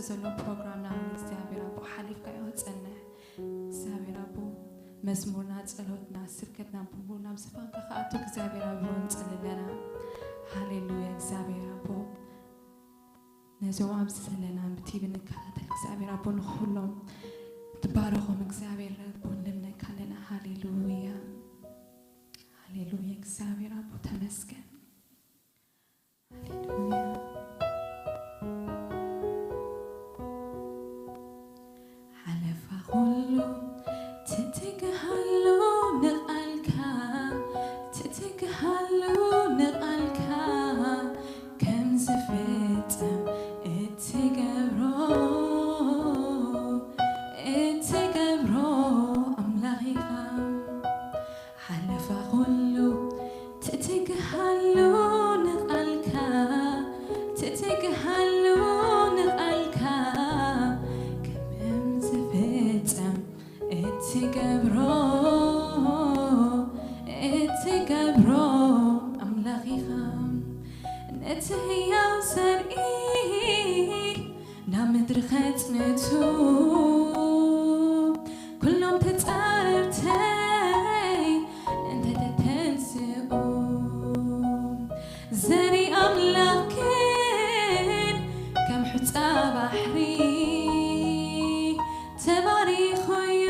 ዘሎ ፕሮግራምና እውን እግዚኣብሔር ኣቦ ሓሊፍካዮ ክጸንሕ እግዚኣብሔር ኣቦ መዝሙርና፣ ጸሎትና፣ ስብከትና ብሙሉ ናብ ዝፋንካ ክኣቱ እግዚኣብሔር ኣቦ ንጽሊ ኣለና። ሃሌሉያ እግዚኣብሔር ኣቦ ነዞም ኣብዚ ዘለና ብቲቪ ንከታተል እግዚኣብሔር ኣቦ ንኩሎም ትባረኾም እግዚኣብሔር ኣቦ ንለምነካ ኣለና። ሃሌሉያ ሃሌሉያ እግዚኣብሔር ኣቦ ተመስገን። ሃሌሉያ። ሓለፋ ኩሉ ትትግሃሉ ንቓልካ፣ ትትግሃሉ ንቓልካ፣ ከም ዝፍጸም እትገብሮ፣ እትገብሮ ኣምላኽ ኢኻ። ሓለፋ ኩሉ ትትግሃሉ ንቓልካ፣ ትትግሃሉ ንቓልካ፣ ከም ዝፍጸም እትገብሮ፣ እትገብሮ ኣምላኽ ኢኻ። ነቲ ህያው ዘርኢ ናብ ምድሪ ከጽንቱ፣ ኩሎም ተጻረርተይ እንተተተንስኡ፣ ዘርኢ ኣምላኽ ግን ከም ሑጻ ባሕሪ ተባሪኹ እዩ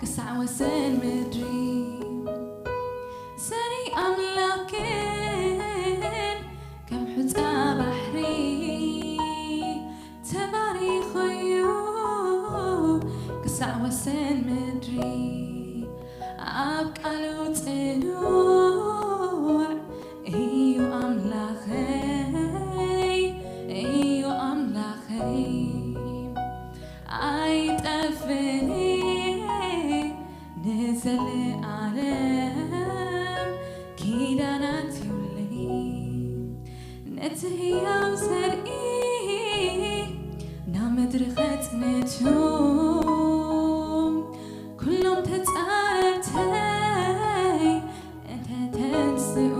ክሳዕ ወሰን ምድሪ። ዘርኢ ኣምላኽ ግን ከም ሑጻ ባሕሪ ተባሪኹ እዩ ክሳዕ ወሰን ምድሪ። ኣብ ቃሉ ጽኑዕ እዩ ኣምላኸይ፣ እዩ ኣምላኸይ። ኣይጠፍእን ንዘለኣለም ኪዳናት ይብለይ። ነቲ ህያው ዘርኢ ናብ ምድሪ ከጽንቱ፣ ኩሎም ተጻረርተይ እንተተንስኡ፣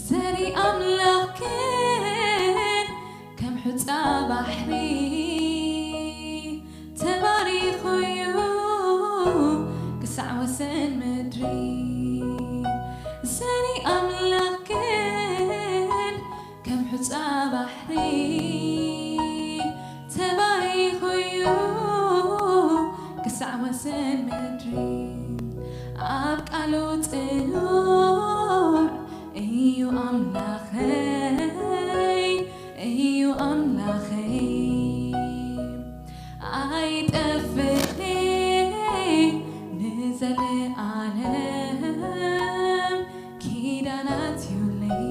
ዘርኢ ኣምላኽ ግን ከም ሑጻ ባሕሪ ተባሪኹ እዩ ክሳዕ ወሰን ምድሪ። ዘርኢ ኣምላኽ ግን ከም ሑጻ ባሕሪ ተባሪኹ እዩ ክሳዕ ወሰን ምድሪ። ኣብ ቃሉ ጽኑዕ እዩ ኣምላኸይ፣ እዩ ኣምላኸይ። ኣይጠፍእን ንዘለኣለም ኪዳናት ይብለይ።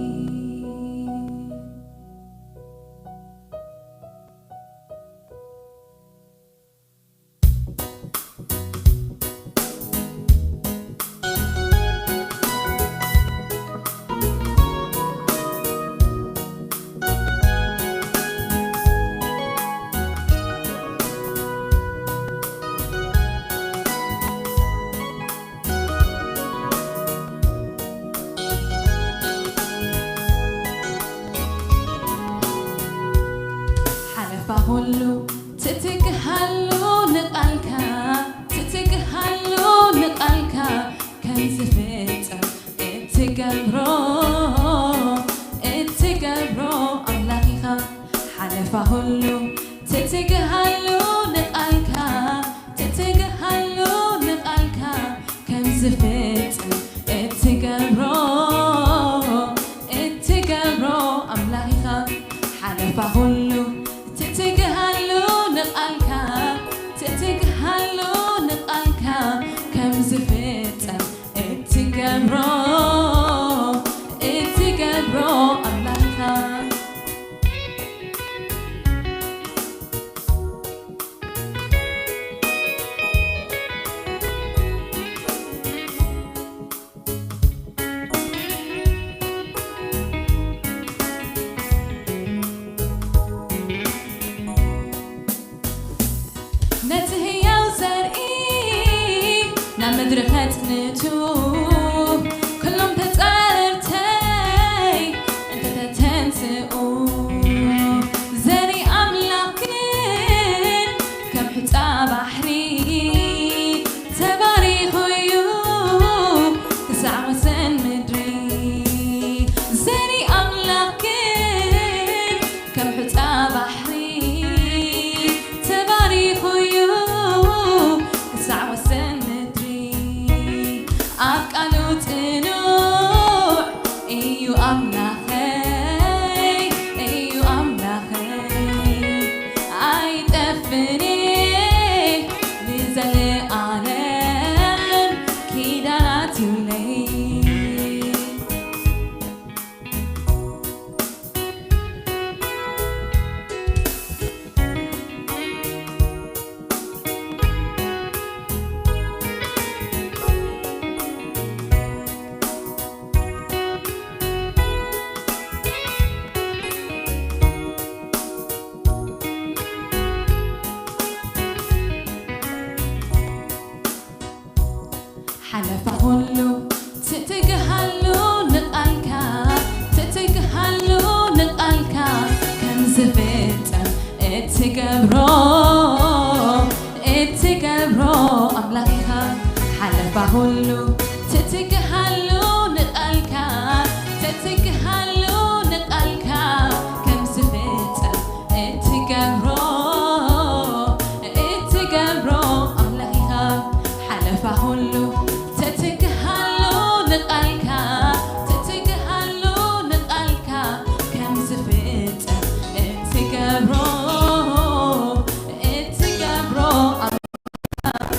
ሓለፋ ኩሉ ትትግሃሉ ንቓልካ፣ ትትግሃሉ ንቓልካ፣ ከም ዝፍጸም እትገብሮ፣ እትገብሮ ኣምላኽ ኢኻ። ሓለፋ ኩሉ ትትግሃሉ ንቓልካ፣ ትትግሃሉ ንቓልካ፣ ከም ዝፍጸም እትገብሮ፣ እትገብሮ ኣምላኽ ኢኻ። ሓለፋ ኩሉ ትትግሃሉ ንቓልካ፣ ትትግሃሉ ንቓልካ፣ ከም ዝፍጸም እትገብሮ፣ እትገብሮ ኣምላኽ ኢኻ። ነቲ ህያው ዘርኢ ናብ ምድሪ ከጽንቱ፣ ኩሎም ተጻረርተይ እንተተተንስኡ፣ ጽኑዕ እዩ ኣምላኸይ፣ እዩ ኣምላኸይ፣ ኣይጠፍእን ንዘለኣለም ኪዳናት ይብለይ። ሓለፋ ኩሉ ትትግሃሉ ንቓልካ፣ ትትግሃሉ ንቓልካ፣ ከም ዝፍጸም እትገብሮ፣ እትገብሮ ኣምላኽ ኢኻ። ሓለፋ ኩሉ ትትግሃሉ ንቓልካ፣ ትትግሃሉ ንቓልካ፣ ከም ዝፍጸም እትገብሮ፣ እትገብሮ ኣምላኽ ኢኻ። ሓለፋ ኩሉ ትትግሃሉ ንቓልካ፣ ትትግሃሉ ንቓልካ፣ ከም ዝፍጸም እትገብሮ፣ እትገብሮ ኣምላኽ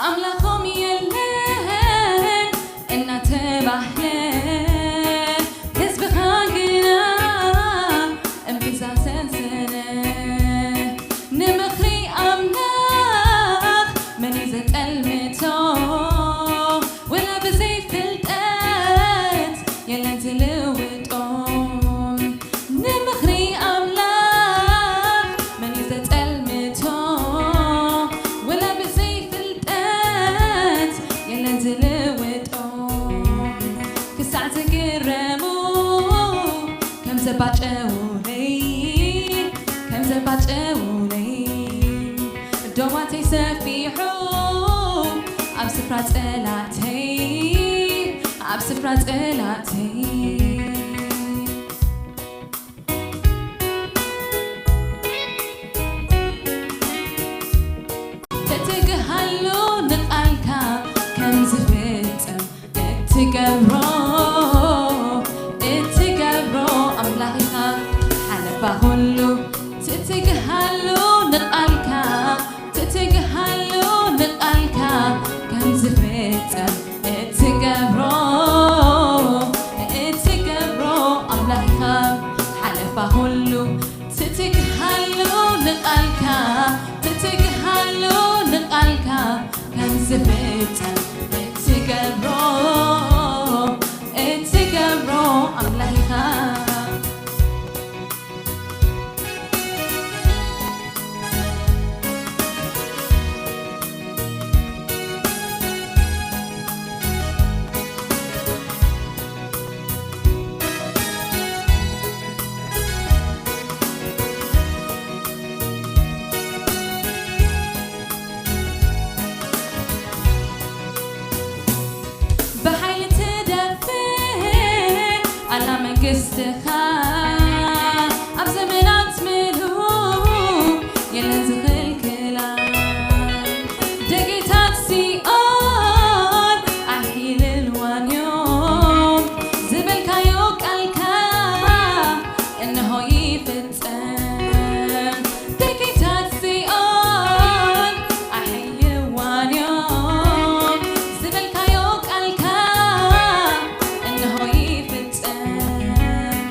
ኣምላኾም የለን እናተባህለ፣ ህዝብኻ ግና እምብዛ ሰንሰነ። ንምኽሪ ኣምላኽ መን እዩ ዘጠልምቶ? ወላ ብዘይ ፍልጠት የለን ዝልውጦ። ንምኽሪ ኣምላኽ መን እዩ ዘጠልምቶ? ወላ ብዘይ ፍልጠት የለን ዝልውጦ። ክሳዕ ዝግረሙ ከም ዘባጨውለይ፣ ከም ዘባጨውለይ፣ ዶባተይ ሰፊሑ ኣብ ስፍራ ጸላተይ፣ ኣብ ስፍራ ጸላተይ። ትትግሃሉ ንቓልካ ከም ዝፍጸም እትገብሮ፣ እትገብሮ ኣምላኽ ኢኻ። ሓለፋ ኩሉ ትትግሃሉ ንቓልካ፣ ትትግሃሉ ንቓልካ ከም ዝፍጸም እትገብሮ፣ እትገብሮ ኣምላኽ ኢኻ። ሓለፋ ኩሉ ትትግሃሉ ንቓልካ፣ ትትግሃሉ ንቓልካ ከም ዝፍጸም እትገብሮ፣ እትገብሮ ኣምላኽ ኢኻ። ብሓይሊ ትደፍእ ኣላ መንግስትኻ፣ ኣብ ዘመናት ምሉእ የለን ዝኽልክላ። ደጌታት ሲኦል ኣይሕይልዋን እዮም፣ ዝበልካዮ ቃልካ እንሆ ይፍጸም። ደጌታት ሲኦል ኣይሕይልዋን እዮም፣ ዝበልካዮ ቃልካ እንሆ ይፍጸም።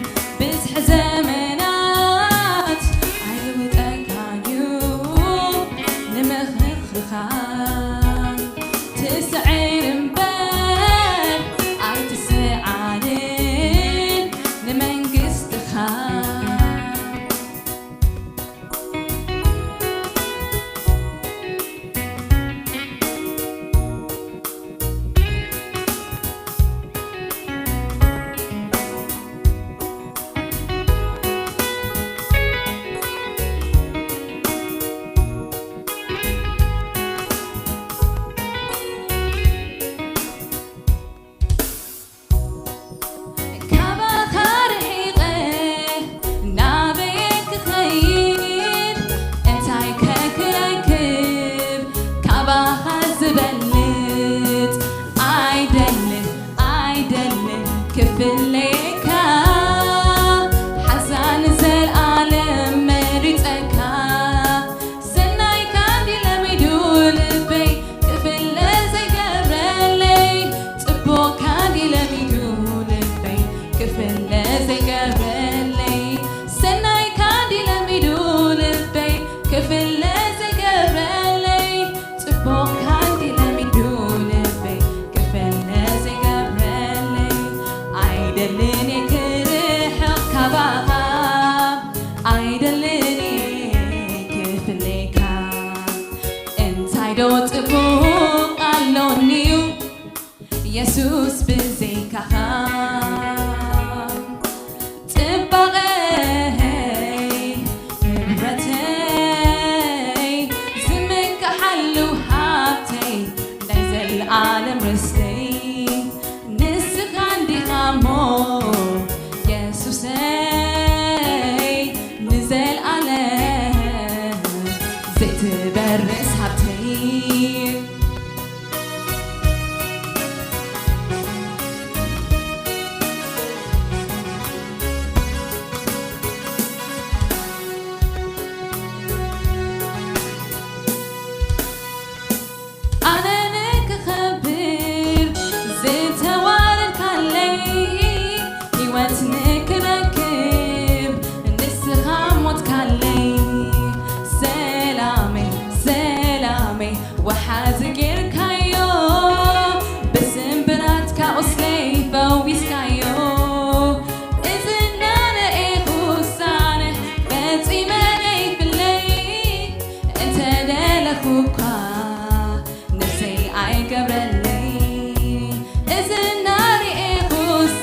የሱስ ብዘይካኻ ጽባቐይ ንብረተይ ዝምካሓሉ ሃብተይ ናይ ዘለኣለም ርስተይ ንስኻ እንዲኻ እሞ የሱሰይ ንዘለኣለም ዘይትበርስ ሃብተይ። ኣነ ንክኸብር ዝተዋረድካለይ፣ ህይወት ንክረክብ ንስኻ ሞትካለይ። ሰላመይ፣ ሰላመይ፣ ወሓዚ ጌርካዮ፣ ብስምብራትካ ቁስለይ ፈዊስካዮ። እዚ እናረኤኹ ሳነ ፈጺመ ይፍለይ፣ እንተደለኹ እኳ ነፍሰይ ኣይገብረለይ። እዚ እናረኤኹ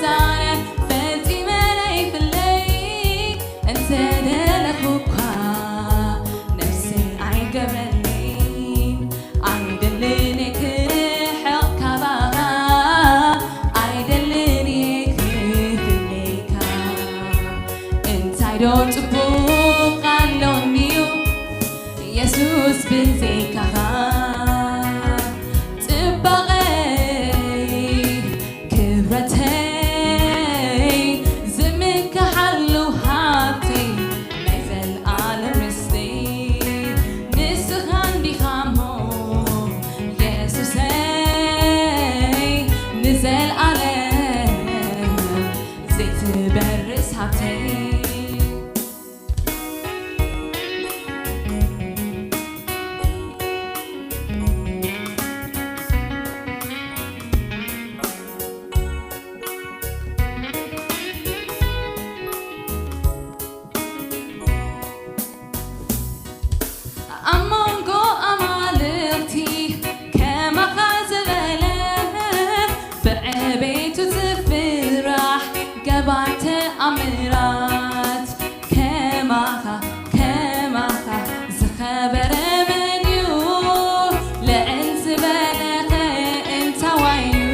ሳነ ፈጺመ ይፍለይ፣ እንተደለኹ እኳ ነፍሰይ ኣይገብረለይ። ኣይደልን ክርሕቕ ካባኻ፣ ኣይደልን ክፍለየካ። እንታይ ዶ ጽቡቕ ኣሎኒ'ዩ የሱስ ብዘይካኻ? ጽባቐይ ክብረተይ ዝምካሓሉ ሃብተይ ናይ ዘለኣለም ርስተይ ንስኻ እንዲኻ እሞ የሱሰይ ንዘለኣለም ዘይትበርስ ሃብተይ። ኣብ መንጎ ኣማልኽቲ ከማኻ ዝበለ ብዕቤቱ ዝፍራሕ ገባር ተኣምራት ከማኻ ከማኻ ዝኸበረ መን እዩ? ልዕል ዝበለኸ እንታዋይ እዩ?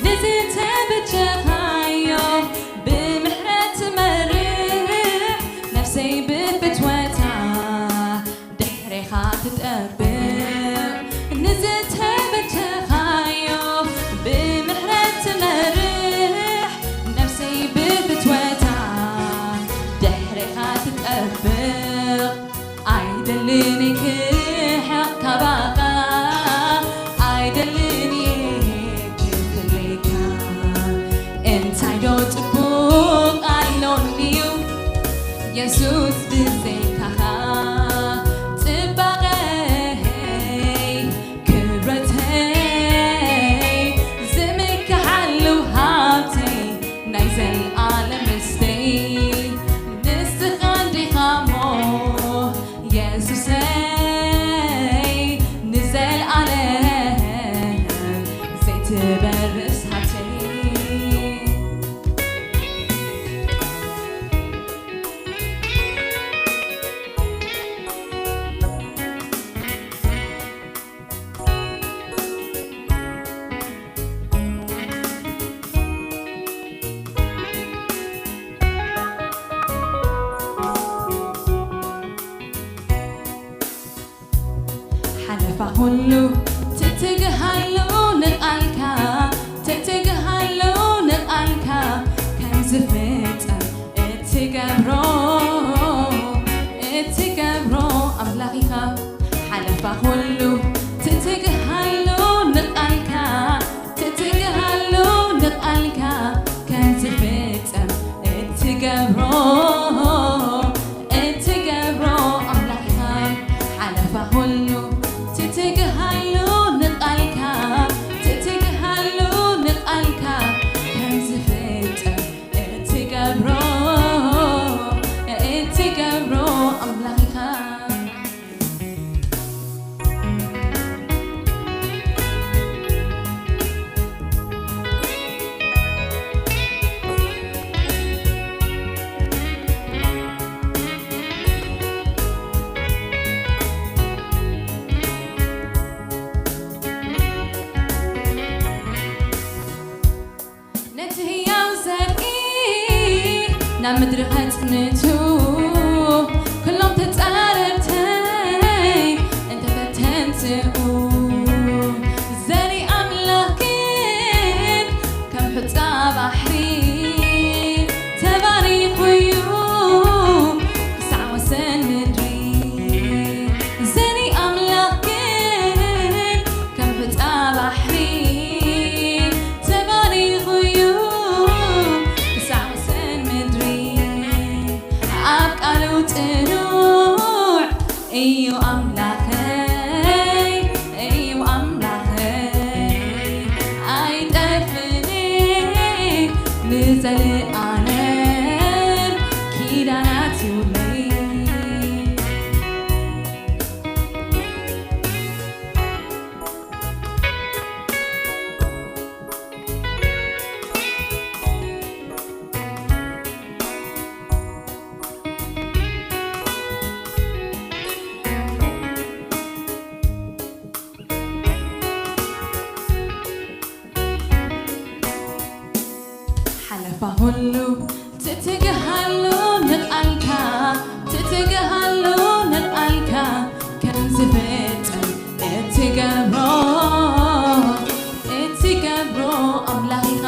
ንዝተበጀኻዮ ብምሕረት ትመርሕ ነፍሰይ ብፍትወታ ድሕሬኻ ትጠብቕ። ንዝተበጀኻዮ ብምሕረት ትመርሕ ነፍሰይ ብፍትወታ ድሕሬኻ ትጠብቕ። ኣይደልን ክርሕቕ ካባኻ፣ ኣይደልን ክፍለየካ። እንታይ ዶ ጽቡቕ ኣሎኒ'ዩ የሱስ ብዘይካኻ? ጽባቐይ ክብረተይ ዝምካሓሉ ሃብተይ ናይ ዘለኣለም ርስተይ ንስኻ እንዲኻ እሞ የሱሰይ ንዘለኣለም ዘይትበርስ ሃብተይ። ሓለፋ ኩሉ ትትግሃሉ ንቓልካ፣ ትትግሃሉ ንቓልካ ከም ዝፍጸም እትገብሮ፣ እትገብሮ ኣምላኽ ኢኻ። ሓለፋ ኩሉ ትትግሃሉ ንቓልካ፣ ትትግሃሉ ንቓልካ ከም ዝፍጸም እትገብሮ፣ እትገብሮ ኣምላኽ ኢኻ። ሓለፋ ኩሉ ትትግሃሉ ንቓልካ፣ ኣብ ምድሪ ከጽንቱ ኩሎም ተጻረርተይ እንተፈተንትኡ፣ ዘርኢ ኣምላኽ ግን ከም ሑጻ ባሕሪ ተባሪኹ እዩ ክሳዕ ወሰን ምድሪ። ዘርኢ ኣምላኽ ግን ከም ሑጻ ባሕሪ ተባሪኹ እዩ ክሳዕ ወሰን ምድሪ። ኣብ ቃሉ ጽኑዕ እዩ ኣምላኸይ፣ እዩ ኣምላኸይ፣ ኣይጠፍእን ንዘለኣለም ኪዳናት ይውለይ። ሓለፋ ኩሉ ትትግሃሉ ንቓልካ፣ ትትግሃሉ ንቓልካ፣ ከም ዝፍጸም እትገብሮ፣ እትገብሮ ኣምላኽ ኢኻ።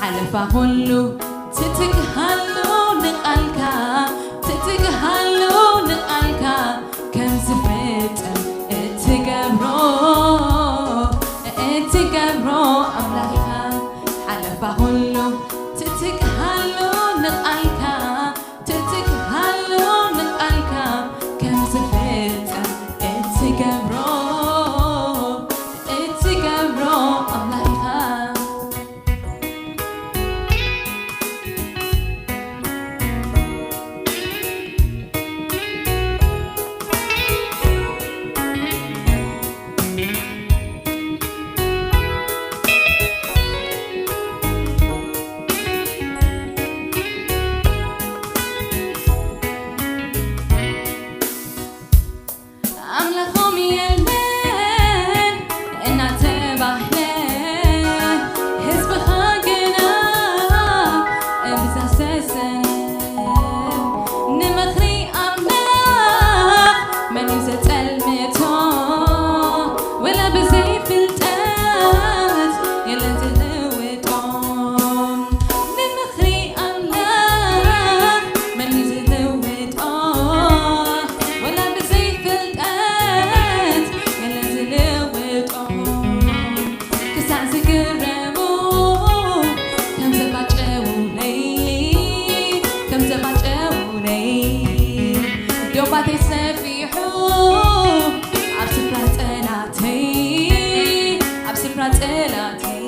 ሓለፋ ኩሉ ትትግሃሉ ንቓልካ፣ ትትግሃሉ ንቓልካ፣ ከም ዝፍጸም እትገብሮ፣ እትገብሮ ኣምላኽ ኢኻ። ሓለፋ ኩሉ ትትግሃሉ ንቓልካ፣ ትትግሃሉ ንቓልካ፣ ከም ዝፍጸም እትገብሮ፣ እትገብሮ ኣምላኽ ኢኻ። ኣምላኾም የለን እናተባህለ፣ ህዝብኻ ግና ብዘሰሰን። ንምኽሪ ኣምላኽ መን እዩ ዘጸልምቶ? ወላ ብዘይ ፍልጠት የለን ዝልውጦ። ንምኽሪ ኣምላኽ መን እዩ ዝልውጦ? ወላ ብዘይ ፍልጠት የለን ዝልውጦ። ክሳዕ ዝግረሙ ከም ዘባጨውለይ፣ ከም ዘባጨውለይ፣ ዶባተይ ሰፊሑ ኣብ ስፍራ ጸላተይ፣ ኣብ ስፍራ ጸላተይ።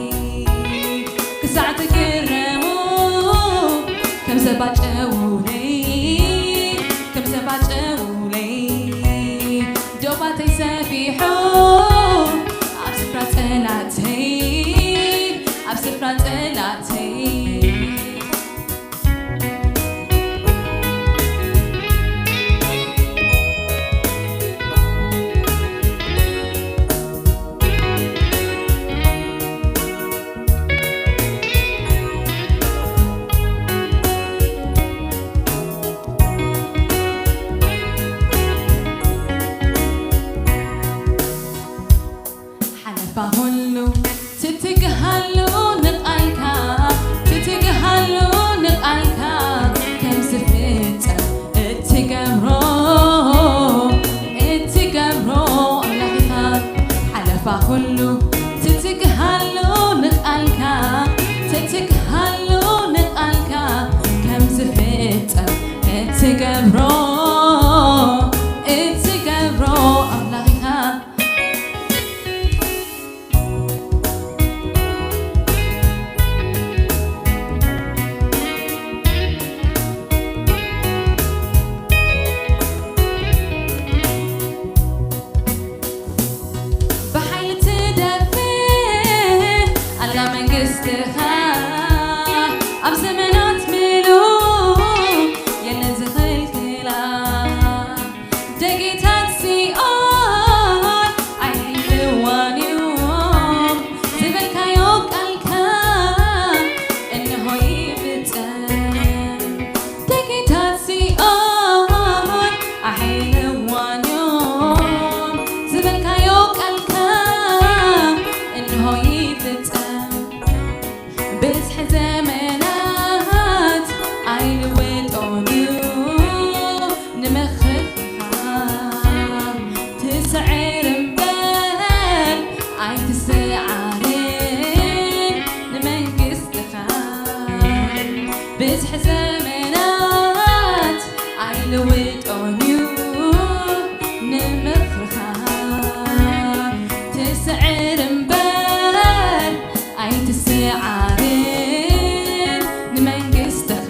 ክሳዕ ትግረሙ ከም ዘባጨውለይ፣ ከም ዘባጨውለይ፣ ዶባተይ ሰፊሑ ኣብ ስፍራ ጸላተይ፣ ኣብ ስፍራ ጸላተይ። ሓለፋ ኩሉ ትትግሃሉ ንቓልካ፣ ትትግሃሉ ንቓልካ፣ ከም ዝፍጸም እትገብሮ፣ እትገብሮ ኣምላኽ ኢኻ። ሓለፋ ኩሉ ትትግሃሉ ንቓልካ፣ ትትግሃሉ ንቓልካ፣ ከም ዝፍጸም እትገብሮ፣ እትገብሮ ኣምላኽ ኢኻ። ብሓይሊ ትደፍእ ኣላ መንግስትኻ፣ ኣብ ዘመናት ምሉእ የለን ዝኽልክላ። ደጌታት ሲኦል ኣይሕልዋን እዮም፣ ዝበልካዮ ቃልካ እንሆ ይፍጸም። ዘመናት ኣይልውጦን እዩ ንምኽርኻ። ትስዕር እምበር ኣይትስዓርን ንመንግስትኻ።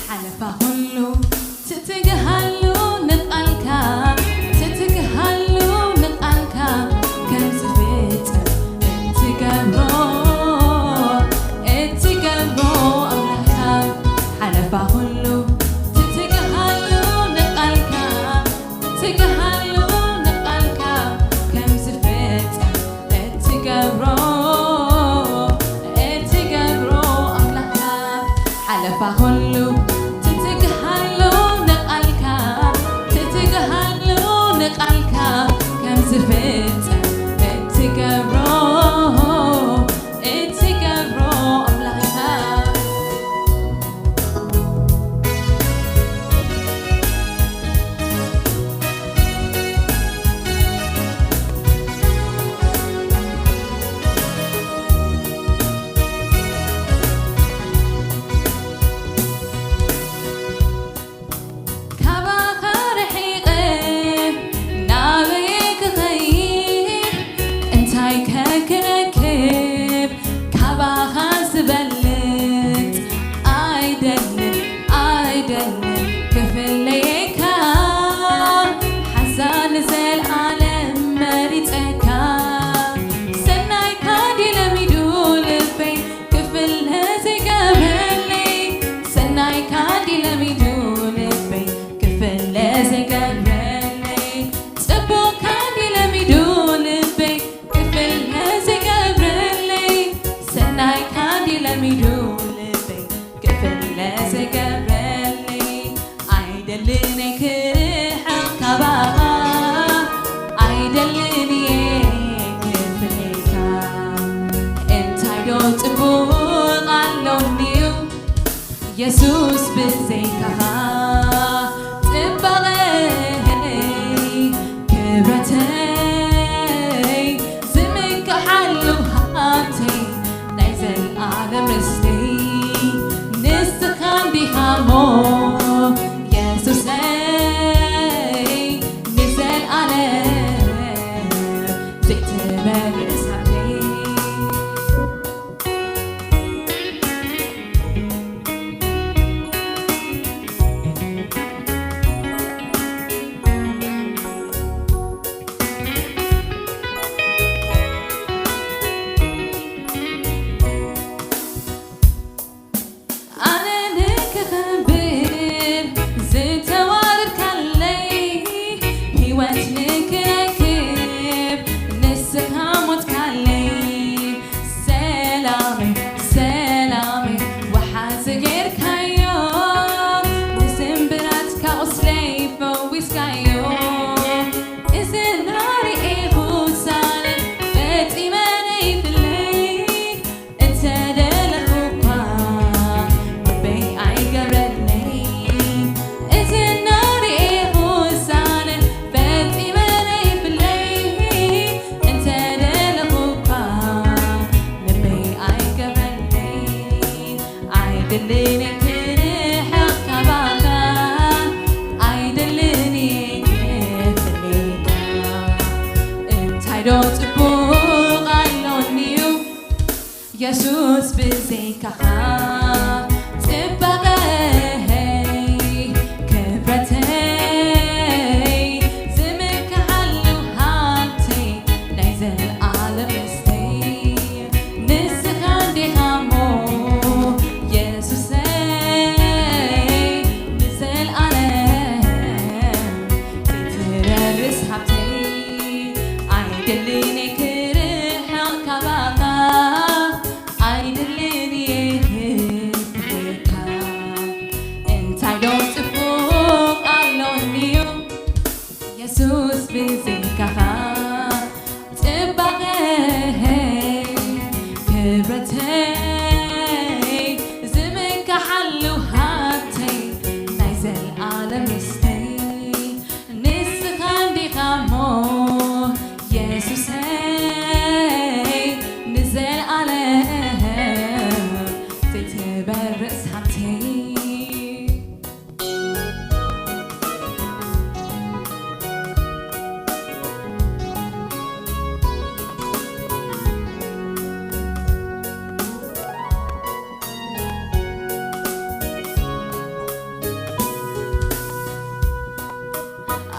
ሓለፋ ኩሉ ትትግሃሉ ንቓልካ፣ ትትግሃሉ ንቓልካ፣ ከም ዝፍጸም እትገብሮ፣ እትገብሮ ኣምላኽካ። ሓለፋ ኩሉ ትትግሃሉ ንቓልካ፣ ትትግሃሉ ንቓልካ፣ ከም ዝፍጸም እትገብሮ፣ እትገብሮ ኣምላኽካ። ሓለፋ ኩሉ ትትግሃሉ ንቓልካ፣ ትትግሃሉ ንቓልካ፣ ከም ዝፍጸም እትገብሮ፣ እትገብሮ ኣምላኽካ። ካባኻ ርሒቐ ናበይ ክኸይድ፣ እንታይ ከ ክረክብ? ካባኻ ዝበልጽ ኣይደልን፣ ኣይደልን ክፍለየካ። ሓንሳእ ንዘለኣለም መሪጸካ፣ ሰናይካ ድዩ ለሚዱ ልበይ ክፍለ ዘይገብረለይ፣ ሰናይካ ድዩ ለሚዱ ልበይ ክፍለ ዘይገብረለይ፣ ጽቡቕካ ድዩ ለሚዱ ልበይ ክፍለ ዘይገብረለይ፣ ሰናይካ ድዩ ለሚዱ ልበይ ክፍለ ዘይገብረለይ። ኣይደልን እየ ክርሕቕ ካባኻ፣ ኣይደልን እየ ክፍለየካ። እንታይ ዶ ጽቡቕ ኣሎኒ'ዩ የሱስ ብዘይካኻ? ጽባቐይ፣ ክብረተይ፣ ዝምክሓሉ ሃብተይ፣ ናይ ዘልኣለም ርስተይ፣ ንስኻ እንዲኻ እሞ የሱሰይ፣ ንዘልኣለም ዘይትበርስ ሃብተይ። ኣነ ንክኸብር ዝተዋረድካለይ፣ ህይወት ንክረክብ ንስኻ ሞትካለይ። ሰላመይ፣ ሰላመይ ወሓዚ ጌርካዮ፣ ንስምብራትካ ቁስለይ ፈዊስካዮ። እዚ ናርኤ ውሳነ ፈጺመ ነይፍለይ፣ እንተደለኹ እኳ ልበይ ኣይገብረለይ። እዚ ናርኤ ውሳነ ፈጺመ ነይፍለይ፣ እንተደለኹ እኳ ልበይ ኣይገብረለይ። ኣይደልን እየ ክርሕቕ ካባኻ፣ ኣይደልን እየ ክፍለየካ። እንታይ ዶ ጽቡቕ ኣሎኒ'ዩ የሱስ ብዘይካኻ? ጽባቐይ፣ ክብረተይ፣ ዝምክሓሉ ሃብተይ፣ ናይ ዘልኣለም ርስተይ፣ ንስኻ እንዲኻ እሞ የሱሰይ፣ ንዘልኣለም ዘይትበርስ ሃብተይ። ኣይደልን እየ ክርሕቕ ካባኻ፣ ኣይደልን እየ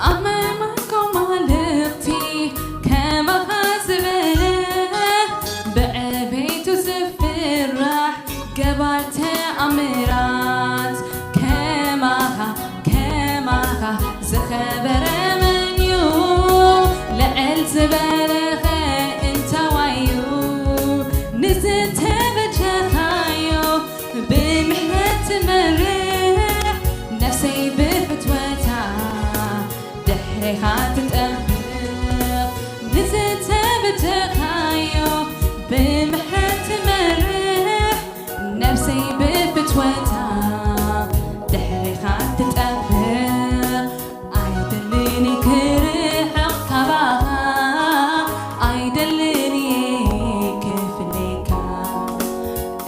ኣመማንኮ ማልኽቲ ከማኻ ዝበለ ብዕቤቱ ዝፍራሕ ገባር ተኣምራት ከማኻ ከማኻ ዝኸበረ መን እዩ? ልዕል ዝበለኸ እንታዋይ እዩ? ንዝተበጀኻዮ ብምሕረት ትመርሕ ነፍሰይ ብፍትወታ ድሕሬኻ ትጠብቕ። ንዝተበጀኻዮ ብምሕረት ትመርሕ ነፍሰይ ብፍትወታ ድሕሬኻ ትጠብቕ። ኣይደልን ክርሕቕ ካባኻ፣ ኣይደልን ክፍለካ።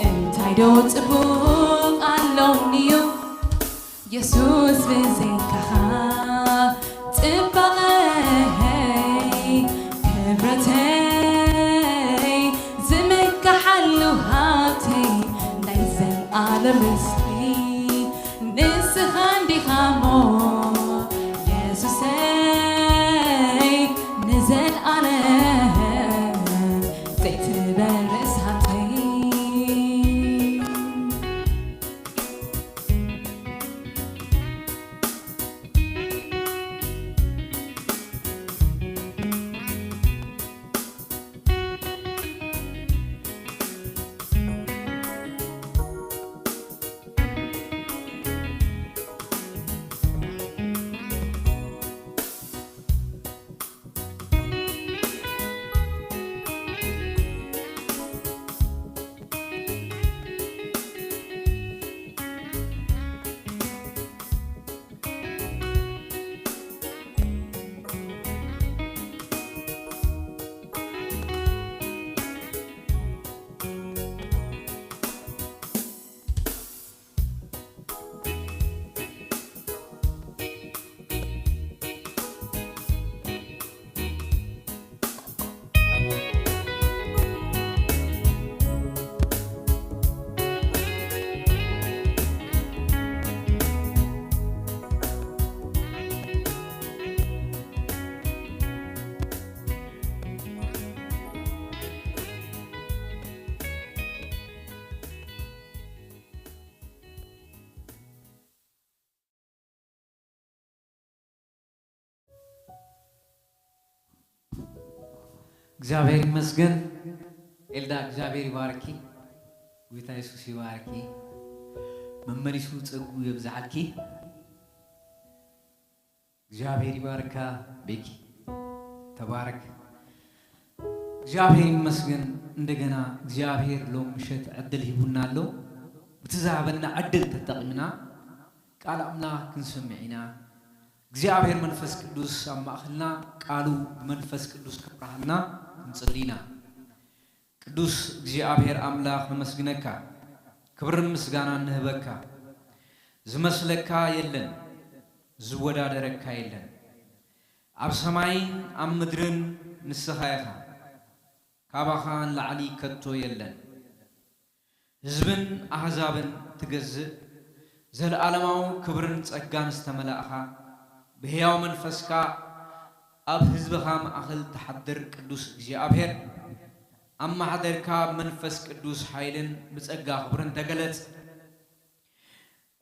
እንታይ ዶ ጽቡቕ ኣሎኒዩ የሱስ ብዘይካኻ? ጽባቐይ ክብረተይ ዝምካሓሉ ሃብተይ ናይ ዘለኣለም ርስቲ ንስኻ እንዲኻ እሞ የሱሰይ ንዘለኣለም ዘይትበርስ ሃብተይ። እግዚኣብሔር ይመስገን። ኤልዳ፣ እግዚኣብሔር ይባርኪ። ጎይታ የሱስ ይባርኪ። መመሊሱ ጸጉ የብዝሓልኪ። እግዚኣብሔር ይባርካ ቤኪ። ተባረክ። እግዚኣብሔር ይመስገን። እንደገና እግዚኣብሔር ሎም ምሸት ዕድል ሂቡና ኣሎ። ብቲ ዝሃበና ዕድል ተጠቒምና ቃል ኣምላኽ ክንሰምዕ ኢና። እግዚኣብሔር መንፈስ ቅዱስ ኣብ ማእኸልና ቃሉ ብመንፈስ ቅዱስ ከብርሃልና ክንጽሊ ኢና። ቅዱስ እግዚኣብሔር ኣምላኽ ነመስግነካ፣ ክብርን ምስጋናን ንህበካ። ዝመስለካ የለን፣ ዝወዳደረካ የለን። ኣብ ሰማይን ኣብ ምድርን ንስኻ ኢኻ፣ ካባኻ ንላዕሊ ከቶ የለን። ህዝብን ኣህዛብን ትገዝእ፣ ዘለኣለማዊ ክብርን ጸጋን ዝተመላእኻ፣ ብህያው መንፈስካ ኣብ ህዝብኻ ማእኸል ትሓድር ቅዱስ እግዚኣብሔር፣ ኣመሓደርካ ብመንፈስ ቅዱስ ሓይልን ብጸጋ ክብርን ተገለጽ።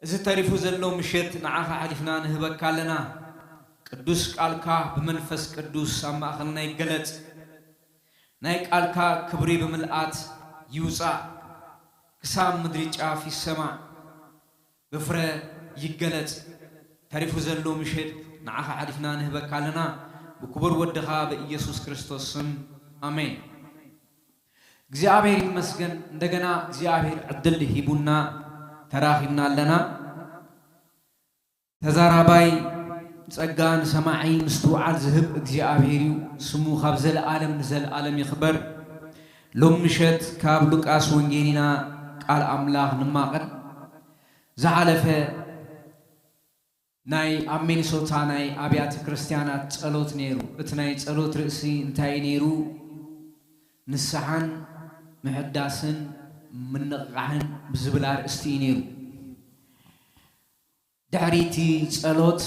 እዚ ተሪፉ ዘሎ ምሸት ንዓኻ ሓሊፍና ንህበካ ኣለና። ቅዱስ ቃልካ ብመንፈስ ቅዱስ ኣብ ማእኸልና ይገለጽ። ናይ ቃልካ ክብሪ ብምልኣት ይውጻእ፣ ክሳብ ምድሪ ጫፍ ይሰማዕ፣ ብፍረ ይገለጽ። ተሪፉ ዘሎ ምሸት ንዓኻ ሓሊፍና ንህበካ ኣለና፣ ብክቡር ወድኻ ብኢየሱስ ክርስቶስ ስም፣ ኣሜን። እግዚኣብሔር ይመስገን፣ እንደገና እግዚኣብሔር ዕድል ሂቡና ተራኺብና ኣለና። ተዛራባይ ጸጋ ንሰማዒ ምስትውዓል ዝህብ እግዚኣብሔር እዩ። ስሙ ካብ ዘለኣለም ንዘለኣለም ይኽበር። ሎም ምሸት ካብ ሉቃስ ወንጌል ኢና ቃል ኣምላኽ ንማቐል። ዝሓለፈ ናይ ኣብ ሚኒሶታ ናይ ኣብያተ ክርስቲያናት ጸሎት ነይሩ። እቲ ናይ ጸሎት ርእሲ እንታይ ነይሩ? ንስሓን ምሕዳስን ምንቕቓሕን ብዝብል ኣርእስቲ እዩ ነይሩ። ድሕሪቲ ጸሎት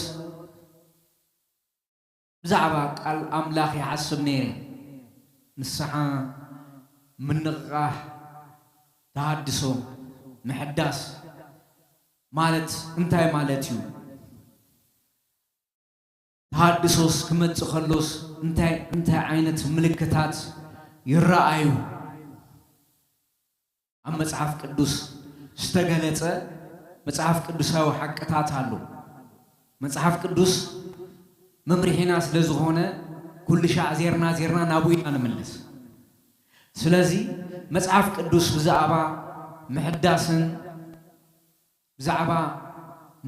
ብዛዕባ ቃል ኣምላኽ ይሓስብ ነይረ። ንስሓ፣ ምንቕቓሕ፣ ተሃድሶ፣ ምሕዳስ ማለት እንታይ ማለት እዩ? ተሃድሶስ ክመጽእ ከሎስ እንታይ እንታይ ዓይነት ምልክታት ይረኣዩ? ኣብ መጽሓፍ ቅዱስ ዝተገለጸ መጽሓፍ ቅዱሳዊ ሓቅታት ኣሎ። መጽሓፍ ቅዱስ መምርሒና ስለ ዝኾነ ኩሉ ሻዕ ዜርና ዜርና ናብኡ ኢና ንምለስ። ስለዚ መጽሓፍ ቅዱስ ብዛዕባ ምሕዳስን ብዛዕባ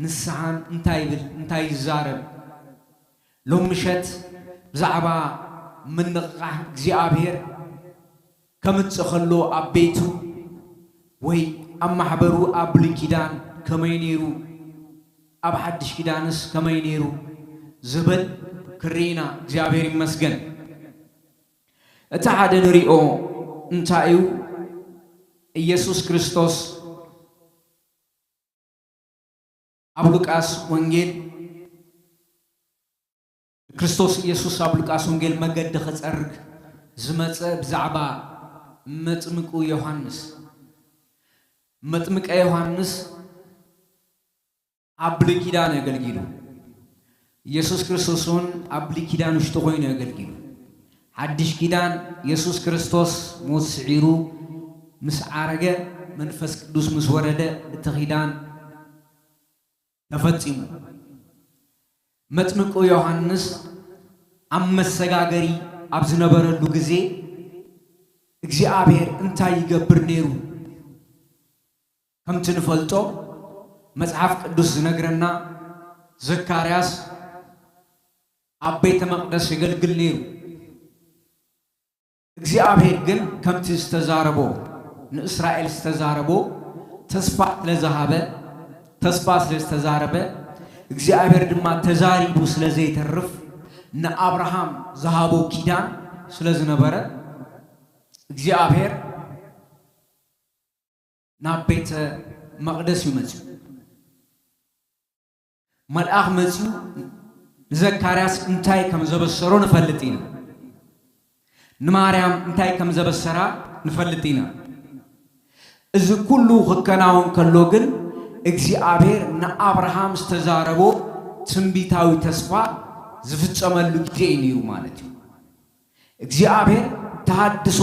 ንስሓን እንታይ ይብል እንታይ ይዛረብ? ሎም ምሸት ብዛዕባ ምንቕቓሕ እግዚኣብሔር ከምጽእ ከሎ ኣብ ቤቱ ወይ ኣብ ማሕበሩ ኣብ ብሉይ ኪዳን ከመይ ነይሩ፣ ኣብ ሓድሽ ኪዳንስ ከመይ ነይሩ ዝብል ክርኢና እግዚኣብሔር ይመስገን። እቲ ሓደ ንሪኦ እንታይ እዩ? ኢየሱስ ክርስቶስ ኣብ ሉቃስ ወንጌል፣ ክርስቶስ ኢየሱስ ኣብ ሉቃስ ወንጌል መገዲ ክጸርግ ዝመጸ ብዛዕባ መጥምቁ ዮሃንስ። መጥምቀ ዮሃንስ ኣብ ብሉይ ኪዳን ኣገልጊሉ። ኢየሱስ ክርስቶስ እውን ኣብ ብሉይ ኪዳን ውሽጢ ኮይኑ ኣገልጊሉ። ሓድሽ ኪዳን ኢየሱስ ክርስቶስ ሞት ስዒሩ ምስ ዓረገ መንፈስ ቅዱስ ምስ ወረደ እቲ ኪዳን ተፈጺሙ። መጥምቁ ዮሃንስ ኣብ መሰጋገሪ ኣብ ዝነበረሉ ግዜ እግዚኣብሔር እንታይ ይገብር ነይሩ? ከምቲ ንፈልጦ መጽሓፍ ቅዱስ ዝነግረና ዘካርያስ ኣብ ቤተ መቕደስ የገልግል ነይሩ። እግዚኣብሔር ግን ከምቲ ዝተዛረቦ ንእስራኤል ዝተዛረቦ ተስፋ ስለዝሃበ ተስፋ ስለዝተዛረበ እግዚኣብሔር ድማ ተዛሪቡ ስለዘይተርፍ ንኣብርሃም ዝሃቦ ኪዳን ስለዝነበረ እግዚኣብሔር ናብ ቤተ መቕደስ እዩ መፅዩ። መልኣኽ መፅዩ ንዘካርያስ እንታይ ከም ዘበሰሮ ንፈልጥ ኢና። ንማርያም እንታይ ከም ዘበሰራ ንፈልጥ ኢና። እዚ ኩሉ ክከናወን ከሎ ግን እግዚኣብሔር ንኣብርሃም ዝተዛረቦ ትንቢታዊ ተስፋ ዝፍጸመሉ ግዜ እዩ ነይሩ ማለት እዩ። እግዚኣብሔር ተሃድሶ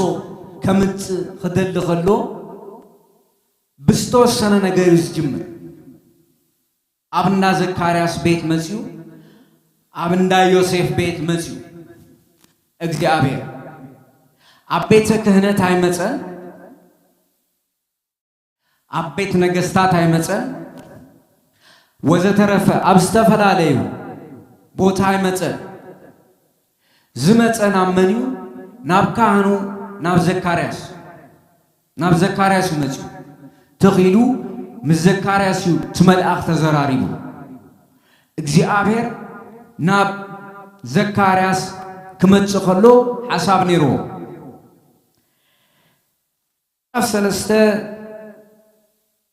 ከምጽእ ክደሊ ከሎ ብዝተወሰነ ነገር እዩ ዝጅምር። ኣብ እንዳ ዘካርያስ ቤት መፅዩ፣ ኣብ እንዳ ዮሴፍ ቤት መፅዩ። እግዚኣብሔር ኣብ ቤተ ክህነት ኣይመፀን፣ ኣብ ቤት ነገስታት ኣይመፀን፣ ወዘተረፈ ኣብ ዝተፈላለዩ ቦታ ኣይመፀን። ዝመፀ ናብ መን እዩ? ናብ ካህኑ ናብ ዘካርያስ። ናብ ዘካርያስ እዩ መፅዩ። ተኺሉ ምስ ዘካርያስ እዩ እቲ መልኣኽ ተዘራሪቡ። እግዚኣብሔር ናብ ዘካርያስ ክመፅእ ከሎ ሓሳብ ነይርዎ። ኣብ ሰለስተ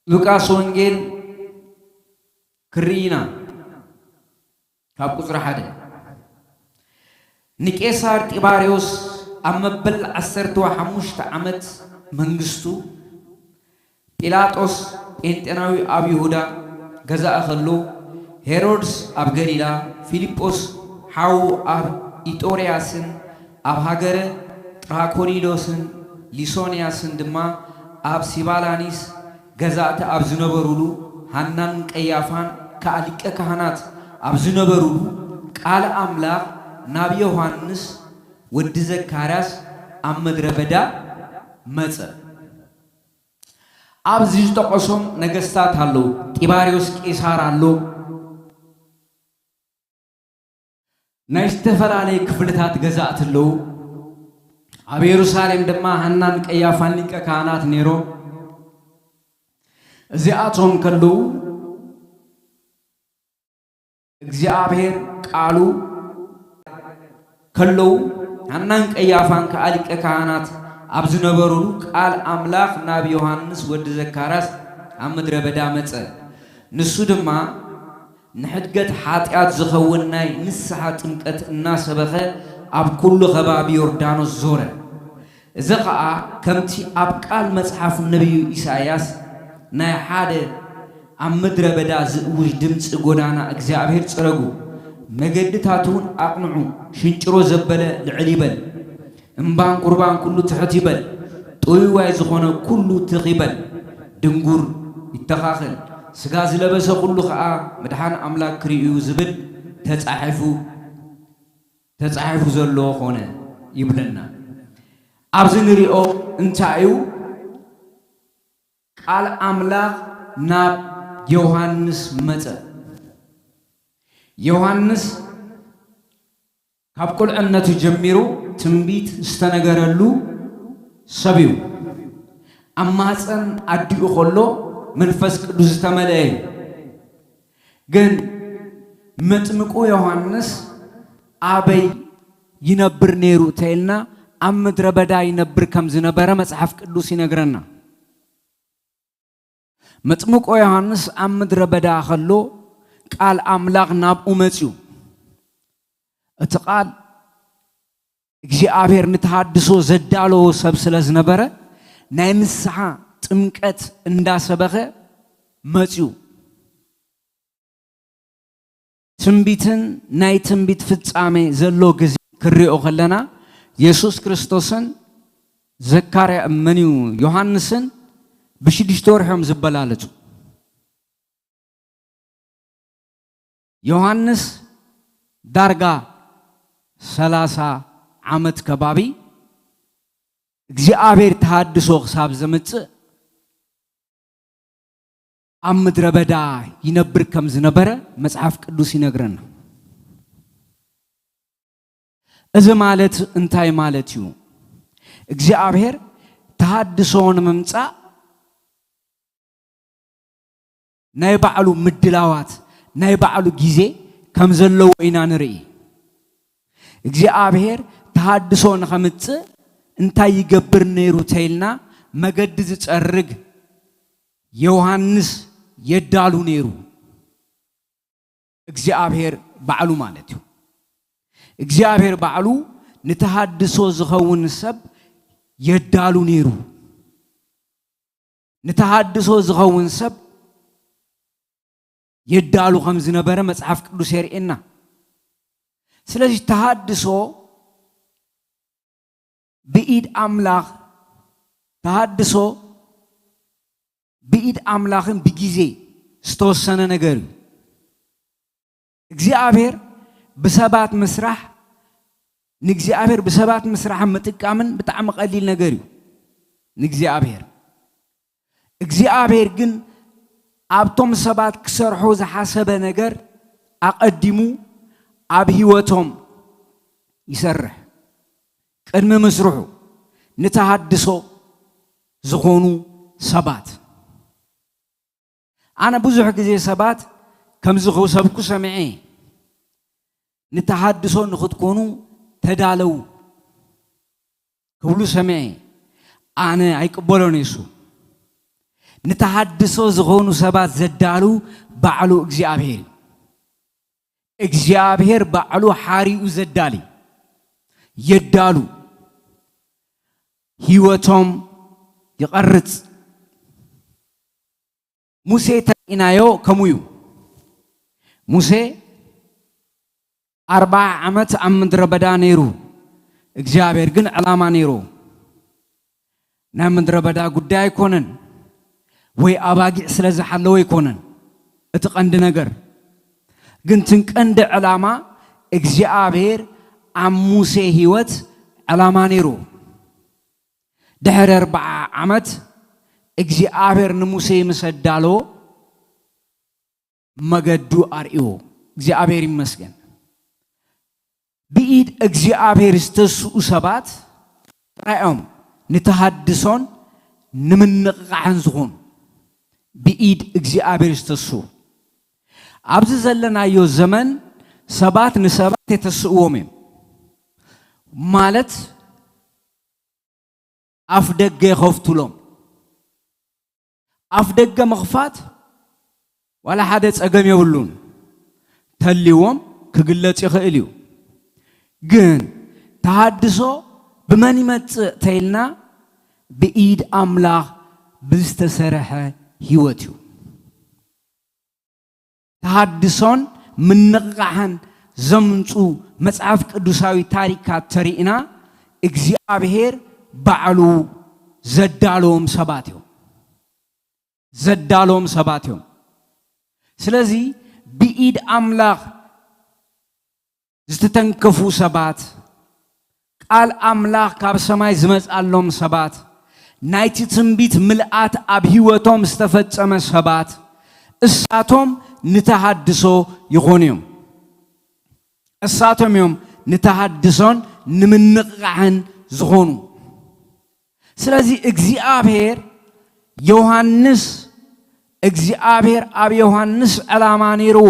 ሉቃስ ወንጌል ክርኢና ካብ ቁፅሪ ሓደ ንቄሳር ጢባርዮስ ኣብ መበል ዓሰርተ ሓሙሽተ ዓመት መንግስቱ ጲላጦስ ጴንጤናዊ ኣብ ይሁዳ ገዛእ ከሎ፣ ሄሮድስ ኣብ ገሊላ፣ ፊልጶስ ሓዉ ኣብ ኢጦርያስን ኣብ ሃገረ ጥራኮኒዶስን ሊሶንያስን ድማ ኣብ ሲባላኒስ ገዛእቲ ኣብ ዝነበሩሉ፣ ሃናን ቀያፋን ከኣ ሊቀ ካህናት ኣብ ዝነበሩሉ፣ ቃል ኣምላኽ ናብ ዮሃንስ ወዲ ዘካርያስ ኣብ ምድረ በዳ መጸ። ኣብዚ ዝጠቐሶም ነገስታት ኣለዉ። ጢባርዮስ ቄሳር ኣሎ። ናይ ዝተፈላለዩ ክፍልታት ገዛእቲ ኣለዉ። ኣብ የሩሳሌም ድማ ሃናን ቀያፋን ሊቀ ካህናት ነይሮም። እዚኣቶም ከለዉ እግዚኣብሔር ቃሉ ከለዉ፣ ሃናን ቀያፋን ከኣ ሊቀ ካህናት ኣብ ዝነበሩሉ፣ ቃል ኣምላኽ ናብ ዮሃንስ ወዲ ዘካርያስ ኣብ ምድረ በዳ መጸ። ንሱ ድማ ንሕድገት ሓጢኣት ዝኸውን ናይ ንስሓ ጥምቀት እናሰበኸ ኣብ ኩሉ ከባቢ ዮርዳኖስ ዞረ። እዚ ኸኣ ከምቲ ኣብ ቃል መጽሓፍ ነቢዩ ኢሳይያስ ናይ ሓደ ኣብ ምድረ በዳ ዝእውጅ ድምጺ፣ ጎዳና እግዚኣብሔር ጽረጉ፣ መገድታት እውን ኣቕንዑ፣ ሽንጭሮ ዘበለ ልዕል ይበል፣ እምባን ኩርባን ኩሉ ትሕት ይበል፣ ጥውይዋይ ዝኾነ ኩሉ ትኽ ይበል፣ ድንጉር ይተኻኸል፣ ስጋ ዝለበሰ ኩሉ ኸኣ ምድሓን ኣምላክ ክርእዩ ዝብል ተጻሒፉ፣ ተጻሒፉ ዘሎ ኾነ ይብለና። ኣብዚ ንሪኦ እንታይ እዩ? ቃል ኣምላኽ ናብ ዮሃንስ መጸ። ዮሃንስ ካብ ቁልዕነቱ ጀሚሩ ትንቢት ዝተነገረሉ ሰብ እዩ። ኣብ ማህፀን ኣዲኡ ከሎ መንፈስ ቅዱስ ዝተመልአ እዩ። ግን መጥምቁ ዮሃንስ ኣበይ ይነብር ነይሩ ተይልና፣ ኣብ ምድረ በዳ ይነብር ከም ዝነበረ መጽሓፍ ቅዱስ ይነግረና። መጥምቆ ዮሃንስ ኣብ ምድረ በዳ ከሎ ቃል ኣምላኽ ናብኡ መጽዩ። እቲ ቃል እግዚኣብሔር ንተሃድሶ ዘዳለዎ ሰብ ስለ ዝነበረ፣ ናይ ንስሓ ጥምቀት እንዳሰበኸ መጽዩ። ትንቢትን ናይ ትንቢት ፍጻሜ ዘሎ ግዜ ክሪኦ ከለና፣ የሱስ ክርስቶስን ዘካርያ፣ መን እዩ? ዮሃንስን ብሽዱሽተ ወርሒ እዮም ዝበላለጹ። ዮሃንስ ዳርጋ ሰላሳ ዓመት ከባቢ እግዚኣብሔር ተሃድሶ ክሳብ ዘምጽእ ኣብ ምድረ በዳ ይነብር ከም ዝነበረ መጽሓፍ ቅዱስ ይነግረና። እዚ ማለት እንታይ ማለት እዩ? እግዚኣብሔር ተሃድሶ ንምምጻእ ናይ ባዕሉ ምድላዋት፣ ናይ ባዕሉ ግዜ ከም ዘለዎ ኢና ንርኢ። እግዚኣብሔር ተሃድሶ ንኸምጽእ እንታይ ይገብር ነይሩ ተይልና፣ መገዲ ዝጸርግ ዮሃንስ የዳሉ ነይሩ። እግዚኣብሔር ባዕሉ ማለት እዩ። እግዚኣብሔር ባዕሉ ንተሃድሶ ዝኸውን ሰብ የዳሉ ነይሩ። ንተሃድሶ ዝኸውን ሰብ የዳሉ ከም ዝነበረ መጽሓፍ ቅዱስ የርእየና። ስለዚ ተሃድሶ ብኢድ ኣምላኽ፣ ተሃድሶ ብኢድ ኣምላኽን ብግዜ ዝተወሰነ ነገር እዩ። እግዚኣብሔር ብሰባት ምስራሕ፣ ንእግዚኣብሔር ብሰባት ምስራሕን ምጥቃምን ብጣዕሚ ቀሊል ነገር እዩ ንእግዚኣብሔር። እግዚኣብሔር ግን ኣብቶም ሰባት ክሰርሖ ዝሓሰበ ነገር ኣቐዲሙ ኣብ ህይወቶም ይሰርሕ። ቅድሚ ምስርሑ ንተሃድሶ ዝኾኑ ሰባት። ኣነ ብዙሕ ግዜ ሰባት ከምዚ ክሰብኩ ሰሚዐ፣ "ንተሃድሶ ንኽትኮኑ ተዳለዉ" ክብሉ ሰሚዐ። ኣነ ኣይቅበሎን እየ እሱ። ንተሃድሶ ዝኾኑ ሰባት ዘዳሉ ባዕሉ እግዚኣብሔር እዩ። እግዚኣብሔር ባዕሉ ሓሪኡ ዘዳሊ፣ የዳሉ፣ ህይወቶም ይቐርጽ። ሙሴ ተሪኢናዮ ከምኡ እዩ። ሙሴ ኣርብዓ ዓመት ኣብ ምድረ በዳ ነይሩ። እግዚኣብሔር ግን ዕላማ ነይሩ። ናይ ምድረ በዳ ጉዳይ ኣይኮነን፣ ወይ ኣባጊዕ ስለ ዝሓለወ ኣይኮነን እቲ ቀንዲ ነገር። ግን ትን ቀንዲ ዕላማ እግዚኣብሔር ኣብ ሙሴ ህይወት ዕላማ ነይሩ። ድሕሪ ኣርብዓ ዓመት እግዚኣብሔር ንሙሴ ምስ ኣዳለዎ መገዱ ኣርእዎ። እግዚኣብሔር ይመስገን። ብኢድ እግዚኣብሔር ዝተስኡ ሰባት ጥራይ እዮም ንተሃድሶን ንምንቕቓሕን ዝኾኑ። ብኢድ እግዚኣብሔር ዝተስኡ። ኣብዚ ዘለናዮ ዘመን ሰባት ንሰባት የተስእዎም እዮም። ማለት ኣፍ ደገ የኸፍቱሎም። ኣፍ ደገ ምኽፋት ዋላ ሓደ ጸገም የብሉን። ተልዎም ክግለጽ ይኽእል እዩ። ግን ተሃድሶ ብመን ይመጽእ ተይልና ብኢድ ኣምላኽ ብዝተሰርሐ ህይወት እዩ። ተሃድሶን ምንቕቓሕን ዘምጹ መጽሓፍ ቅዱሳዊ ታሪካት ተሪእና እግዚኣብሔር ባዕሉ ዘዳለዎም ሰባት እዮም። ዘዳለዎም ሰባት እዮም። ስለዚ ብኢድ ኣምላኽ ዝተተንከፉ ሰባት፣ ቃል ኣምላኽ ካብ ሰማይ ዝመጽኣሎም ሰባት፣ ናይቲ ትንቢት ምልኣት ኣብ ህይወቶም ዝተፈጸመ ሰባት፣ እሳቶም ንተሃድሶ ይኾኑ እዮም። እሳቶም እዮም ንተሃድሶን ንምንቕቓሕን ዝኾኑ። ስለዚ እግዚኣብሔር ዮሃንስ፣ እግዚኣብሔር ኣብ ዮሃንስ ዕላማ ነይርዎ።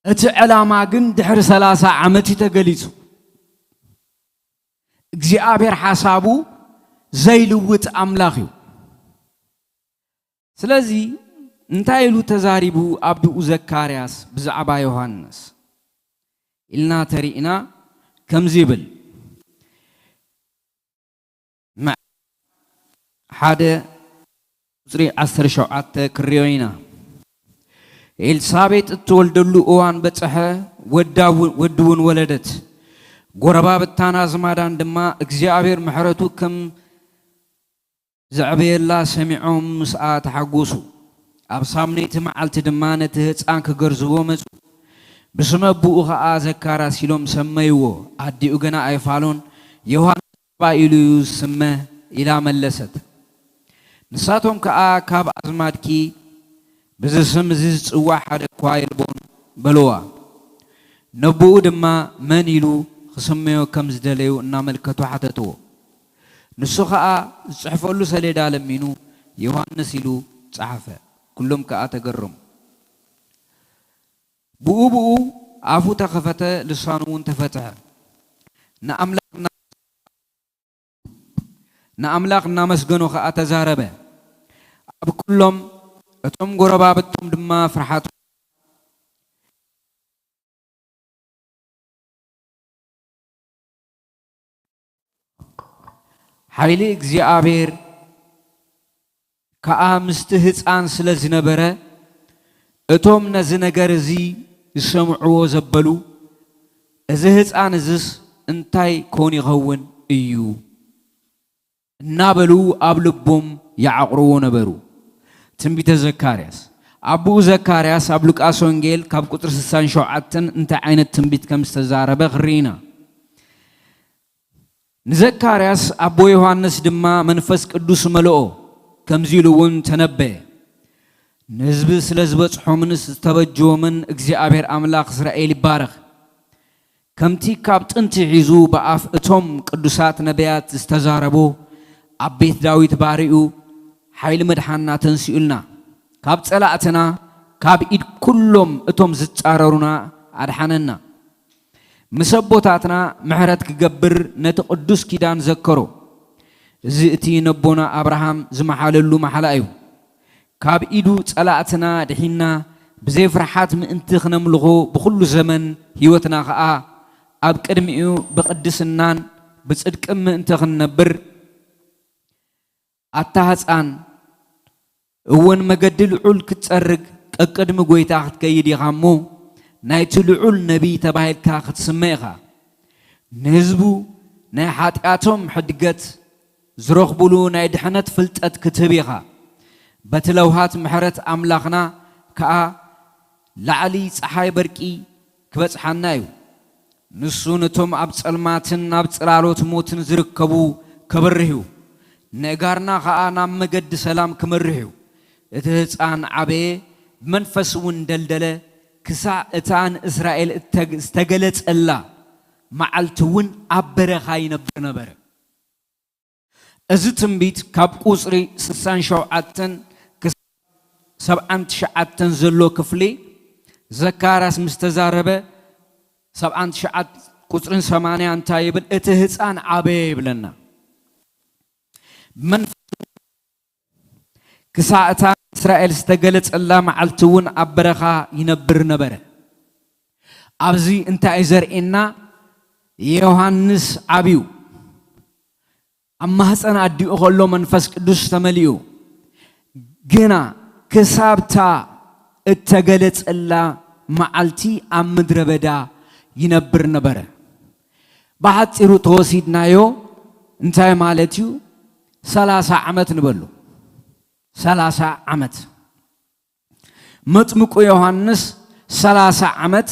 እቲ ዕላማ ግን ድሕሪ ሰላሳ ዓመት እዩ ተገሊጹ። እግዚኣብሔር ሓሳቡ ዘይልውጥ ኣምላኽ እዩ። ስለዚ እንታይ ኢሉ ተዛሪቡ ኣቦኡ ዘካርያስ ብዛዕባ ዮሃንስ ኢልና ተሪእና ከምዚ ይብል። መ-፣ ሓደ ቁጽሪ ዓሰርተ ሸውዓተ ክርዮ ኢና። ኤልሳቤጥ እትወልደሉ እዋን በጽሐ፣ ወዳ ው-፣ ወዲ እውን ወለደት። ጎረባብታን ኣዝማዳን ድማ እግዚኣብሔር ምሕረቱ ከም ዘዕበየላ ሰሚዖም ምስኣ ተሓጎሱ። ኣብ ሳምነይቲ መዓልቲ ድማ ነቲ ህጻን ክገርዝዎ መጹ። ብስመ ኣቦኡ ኸኣ ዘካርያስ ኢሎም ሰመይዎ። ኣዲኡ ግና ኣይፋሎን፣ ዮሃንስ እባ ኢሉ እዩ ዝስመ ኢላ መለሰት። ንሳቶም ከኣ ካብ ኣዝማድኪ በዚ ስም እዚ ዝጽዋዕ ሓደ እኳ የልቦን በልዋ። ነቦኡ ድማ መን ኢሉ ክስመዮ ከም ዝደለዩ እናመልከቱ ሓተትዎ። ንሱ ኸኣ ዝጽሕፈሉ ሰሌዳ ለሚኑ ዮሃንስ ኢሉ ጸሓፈ። ኩሎም ከኣ ተገረሙ። ብኡ ብኡ ኣፉ ተኸፈተ፣ ልሳኑ እውን ተፈትሐ። ንኣምላኽ እና-፣ ንኣምላኽ እናመስገኑ ኸኣ ተዛረበ። ኣብ ኩሎም እቶም ጎረባብቶም ድማ ፍርሓት ሓይሊ እግዚኣብሔር ከኣ ምስቲ ህፃን ስለ ዝነበረ፣ እቶም ነዚ ነገር እዚ ዝሰምዕዎ ዘበሉ፣ "እዚ ህፃን እዝስ እንታይ ኮን ይኸውን እዩ?" እናበሉ ኣብ ልቦም ይዓቕርዎ ነበሩ። ትንቢተ ዘካርያስ። ኣቦኡ ዘካርያስ ኣብ ሉቃስ ወንጌል ካብ ቁጽሪ ስሳን ሸውዓተን እንታይ ዓይነት ትንቢት ከም ዝተዛረበ ክርኢ ኢና። ንዘካርያስ ኣቦ ዮሃንስ ድማ መንፈስ ቅዱስ መልኦ፣ ከምዚ ኢሉ እውን ተነበየ። ንህዝቢ ስለ ዝበጽሖምን ዝተበጅዎምን እግዚኣብሔር ኣምላኽ እስራኤል ይባረኽ። ከምቲ ካብ ጥንቲ ሒዙ ብኣፍ እቶም ቅዱሳት ነቢያት ዝተዛረቦ፣ ኣብ ቤት ዳዊት ባሪኡ ሓይሊ መድሓና ተንሲኡልና፣ ካብ ጸላእትና፣ ካብ ኢድ ኩሎም እቶም ዝጻረሩና ኣድሓነና። ምስ ኣቦታትና ምሕረት ክገብር ነቲ ቅዱስ ኪዳን ዘከሮ። እዚ እቲ ነቦና ኣብርሃም ዝመሓለሉ ማሕላ እዩ። ካብ ኢዱ ጸላእትና ድሒንና፣ ብዘይ ፍርሓት ምእንቲ ክነምልኾ፣ ብኹሉ ዘመን ህይወትና ኸኣ ኣብ ቅድሚኡ ብቕድስናን ብጽድቅን ምእንቲ ክንነብር፣ ኣታ ህጻን፣ እውን መገዲ ልዑል ክትጸርግ ቀቅድሚ ጐይታ ክትከይድ ኢኻ እሞ፣ ናይቲ ልዑል ነቢይ ተባሂልካ ክትስመ ኢኻ። ንህዝቡ ናይ ሓጢኣቶም ሕድገት ዝረኽቡሉ ናይ ድሕነት ፍልጠት ክትህብ ኢኻ። በቲ ለውሃት ምሕረት ኣምላኽና ከኣ ላዕሊ ጸሓይ በርቂ ክበጽሓና እዩ። ንሱ ነቶም ኣብ ጸልማትን ኣብ ጽላሎት ሞትን ዝርከቡ ከብርህ እዩ። ነእጋርና ኸኣ ናብ መገዲ ሰላም ክመርሕ እዩ። እቲ ህጻን ዓበየ፣ ብመንፈስ እውን ደልደለ፣ ክሳዕ እታ ንእስራኤል እተግ-፣ ዝተገለጸላ መዓልቲ እውን ኣብ በረኻ ይነብር ነበረ። እዚ ትንቢት ካብ ቁጽሪ ስሳን ሸውዓተን ክሳብ ሰብዓን ትሽዓተን ዘሎ ክፍሊ ዘካርያስ ምስ ተዛረበ፣ ሰብዓን ትሽዓተ ቁጽርን ሰማንያ እንታይ ይብል? እቲ ህፃን ዓበየ ይብለና። ብመንፈስ ክሳዕ እታ እስራኤል ዝተገለጸላ መዓልቲ እውን ኣብ በረኻ ይነብር ነበረ። ኣብዚ እንታይ እዩ ዘርእየና? ዮሃንስ ዓብዩ ኣብ ማህፀን ኣዲኡ ከሎ መንፈስ ቅዱስ ተመሊኡ፣ ግና ክሳብታ እተገለጸላ መዓልቲ ኣብ ምድረ በዳ ይነብር ነበረ። ብሓጺሩ ተወሲድናዮ እንታይ ማለት እዩ? ሰላሳ ዓመት ንበሉ። ሰላሳ ዓመት። መጥምቁ ዮሃንስ ሰላሳ ዓመት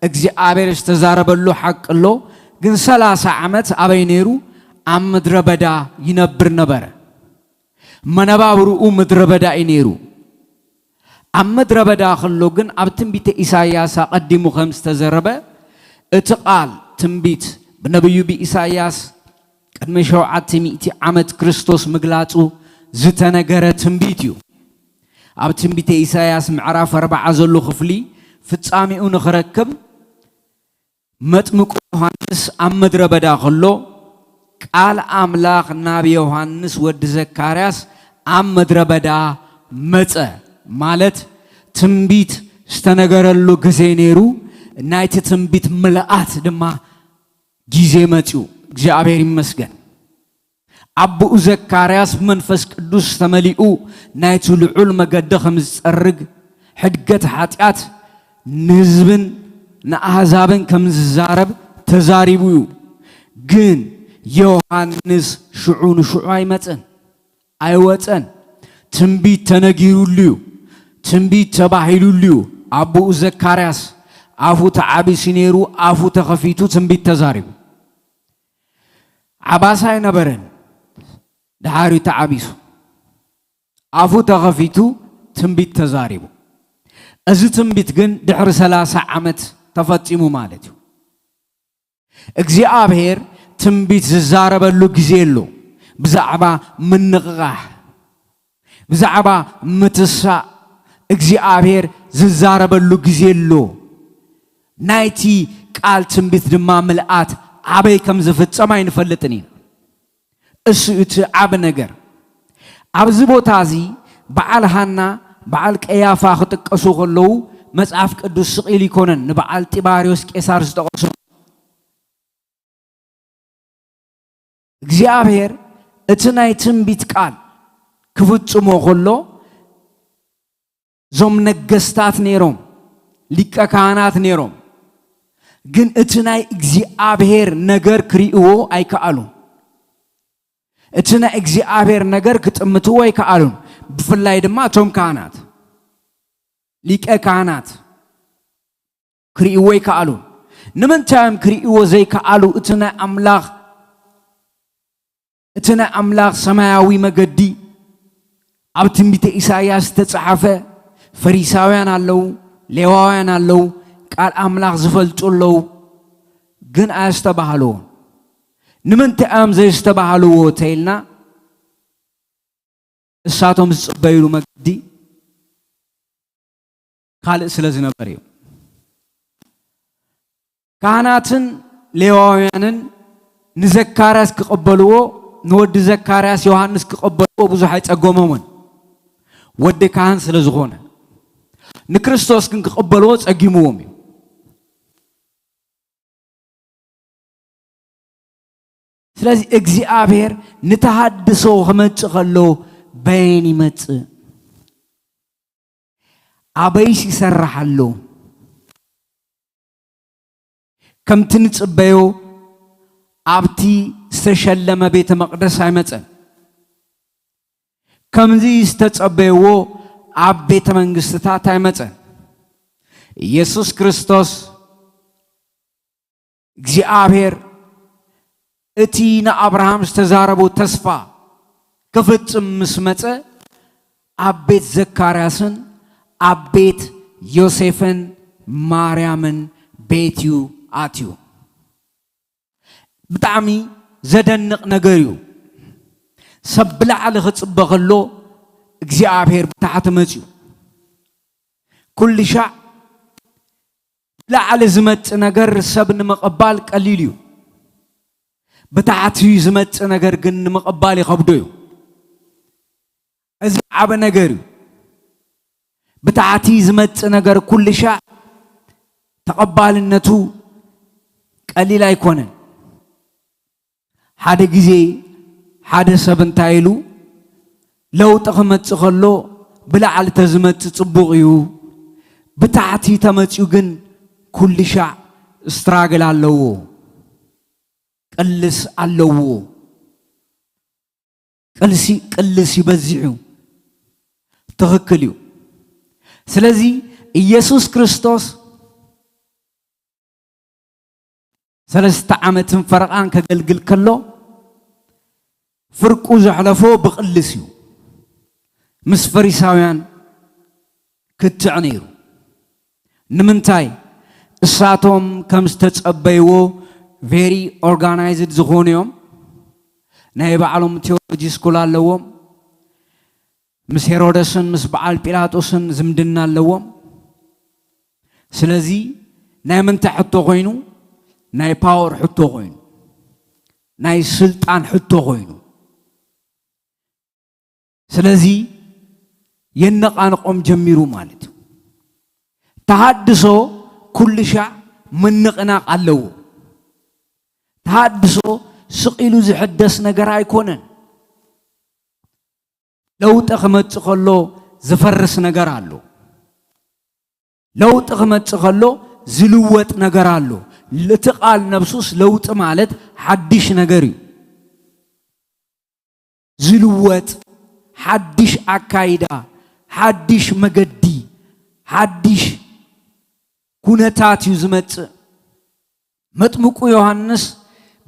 እግዚኣብሔር ዝተዛረበሉ ሓቂ ኣሎ። ግን ሰላሳ ዓመት ኣበይ ነይሩ? ኣብ ምድረ በዳ ይነብር ነበረ። መነባብርኡ ምድረ በዳ እዩ ነይሩ። ኣብ ምድረ በዳ ከሎ ግን ኣብ ትንቢተ ኢሳይያስ ኣቐዲሙ ከም ዝተዘረበ እቲ ቃል ትንቢት ብነቢዩ ብኢሳይያስ ቅድሚ ሸውዓተ ሚእቲ ዓመት ክርስቶስ ምግላጹ ዝተነገረ ትንቢት እዩ። ኣብ ትንቢተ ኢሳይያስ ምዕራፍ ኣርባዓ ዘሎ ክፍሊ ፍጻሜኡ ንኽረክብ መጥምቁ ዮሃንስ ኣብ ምድረ በዳ ከሎ ቃል ኣምላኽ ናብ ዮሃንስ ወዲ ዘካርያስ ኣብ ምድረ በዳ መጸ። ማለት ትንቢት ዝተነገረሉ ግዜ ነይሩ። ናይቲ ትንቢት ምልኣት ድማ ግዜ መጺኡ። እግዚኣብሔር ይመስገን። ኣቦኡ ዘካርያስ ብመንፈስ ቅዱስ ተመሊኡ ናይቲ ልዑል መገዲ ከም ዝጸርግ፣ ሕድገት ሓጢኣት ንህዝብን ንኣህዛብን ከም ዝዛረብ ተዛሪቡ እዩ። ግን ዮሃንስ ሽዑ ንሽዑ ኣይመጸን፣ ኣይወጸን። ትንቢት ተነጊሩሉ እዩ። ትንቢት ተባሂሉሉ እዩ። ኣቦኡ ዘካርያስ ኣፉ ተዓቢሱ ነይሩ፣ ኣፉ ተኸፊቱ ትንቢት ተዛሪቡ። ዓባስ ኣይነበረን። ድሓር እዩ ተዓቢሱ። ኣፉ ተኸፊቱ ትንቢት ተዛሪቡ። እዚ ትንቢት ግን ድሕሪ ሰላሳ ዓመት ተፈጺሙ ማለት እዩ። እግዚኣብሔር ትንቢት ዝዛረበሉ ግዜ ኣሎ። ብዛዕባ ምንቕቓሕ፣ ብዛዕባ ምትሳእ እግዚኣብሔር ዝዛረበሉ ግዜ ኣሎ። ናይቲ ቃል ትንቢት ድማ ምልኣት ኣበይ ከም ዝፍጸም ኣይንፈልጥን ኢና። እሱ እቲ ዓቢ ነገር። ኣብዚ ቦታ እዚ በዓል ሃና፣ በዓል ቀያፋ ክጥቀሱ ከለዉ መጽሓፍ ቅዱስ ስቕ ኢሉ ይኮነን ንበዓል ጢባርዮስ ቄሳር ዝጠቐሶ። እግዚኣብሔር እቲ ናይ ትንቢት ቃል ክፍጽሞ ከሎ እዞም ነገስታት ነይሮም፣ ሊቀ ካህናት ነይሮም። ግን እቲ ናይ እግዚኣብሔር ነገር ክርእይዎ ኣይከኣሉን። እቲ ናይ እግዚኣብሔር ነገር ክጥምትዎ ኣይከኣሉን። ብፍላይ ድማ እቶም ካህናት፣ ሊቀ ካህናት ክርእይዎ ኣይከኣሉን። ንምንታይ እዮም ክርእይዎ ዘይከኣሉ? እቲ ናይ ኣምላኽ፣ እቲ ናይ ኣምላኽ ሰማያዊ መገዲ ኣብ ትንቢተ ኢሳይያስ ዝተጻሕፈ፣ ፈሪሳውያን ኣለዉ፣ ሌዋውያን ኣለዉ፣ ቃል ኣምላኽ ዝፈልጡ ኣለዉ፣ ግን ኣየስተባህልዎን። ንምንታይ እዮም ዘይስተባህልዎ ተይልና፣ እሳቶም ዝጽበይሉ መገዲ ካልእ ስለ ዝነበር እዩ። ካህናትን ሌዋውያንን ንዘካርያስ ክቕበልዎ፣ ንወዲ ዘካርያስ ዮሃንስ ክቕበልዎ ብዙሕ ኣይጸገሞምን፣ ወዲ ካህን ስለ ዝኾነ። ንክርስቶስ ግን ክቕበልዎ ጸጊምዎም እዩ። ስለዚ እግዚኣብሔር ንተሃድሶ ክመጽእ ከሎ በየን ይመጽእ? ኣበይስ ይሰርሕ ኣሎ? ከምቲ ንጽበዮ ኣብቲ ዝተሸለመ ቤተ መቕደስ ኣይመጸን። ከምዚ ዝተጸበይዎ ኣብ ቤተ መንግስትታት ኣይመጸን። ኢየሱስ ክርስቶስ እግዚኣብሔር እቲ ንኣብርሃም ዝተዛረቦ ተስፋ ክፍጽም ምስ መጸ፣ ኣብ ቤት ዘካርያስን ኣብ ቤት ዮሴፍን ማርያምን ቤት እዩ ኣትዩ። ብጣዕሚ ዘደንቕ ነገር እዩ። ሰብ ብላዕሊ ክጽበ ከሎ እግዚኣብሔር ብታሕቲ መጽዩ። ኩሉ ሻዕ ብላዕሊ ዝመጽእ ነገር ሰብ ንምቕባል ቀሊል እዩ። ብታሕቲ ዝመጽእ ነገር ግን ንምቕባል ይኸብዶ እዩ። እዚ ዓቢ ነገር እዩ። ብታሕቲ ዝመጽእ ነገር ኩሉ ሻዕ ተቐባልነቱ ቀሊል ኣይኮነን። ሓደ ግዜ ሓደ ሰብ እንታይ ኢሉ፣ ለውጢ ክመጽእ ከሎ ብላዕሊ ተዝመጽእ ጽቡቕ እዩ፣ ብታሕቲ ተመጽኡ ግን ኩሉ ሻዕ ስትራግል ኣለዎ፣ ቅልስ ኣለዎ፣ ቅልሲ ቅልስ ይበዝሕ እዩ። ትኽክል እዩ። ስለዚ ኢየሱስ ክርስቶስ ሰለስተ ዓመትን ፈረቓን ከገልግል ከሎ ፍርቁ ዘሕለፎ ብቕልስ እዩ። ምስ ፈሪሳውያን ክትዕ ነይሩ። ንምንታይ? እሳቶም ከም ዝተጸበይዎ ቬሪ ኦርጋናይዝድ ዝኾኑ እዮም። ናይ ባዕሎም ቴዎሎጂ ስኩል ኣለዎም። ምስ ሄሮደስን ምስ በዓል ጲላጦስን ዝምድና ኣለዎም። ስለዚ ናይ ምንታይ ሕቶ ኮይኑ? ናይ ፓወር ሕቶ ኮይኑ፣ ናይ ስልጣን ሕቶ ኮይኑ። ስለዚ የነቓንቖም ጀሚሩ ማለት እዩ። ተሃድሶ ኩሉ ሻዕ ምንቕናቕ ኣለዎ። ተሃድሶ ስቕ ኢሉ ዝሕደስ ነገር ኣይኮነን። ለውጢ ክመጽእ ከሎ ዝፈርስ ነገር ኣሎ። ለውጢ ክመጽእ ከሎ ዝልወጥ ነገር ኣሎ። እቲ ቃል ነብሱስ ለውጢ ማለት ሓድሽ ነገር እዩ። ዝልወጥ ሓድሽ ኣካይዳ፣ ሓድሽ መገዲ፣ ሓድሽ ኩነታት እዩ ዝመጽእ። መጥምቁ ዮሃንስ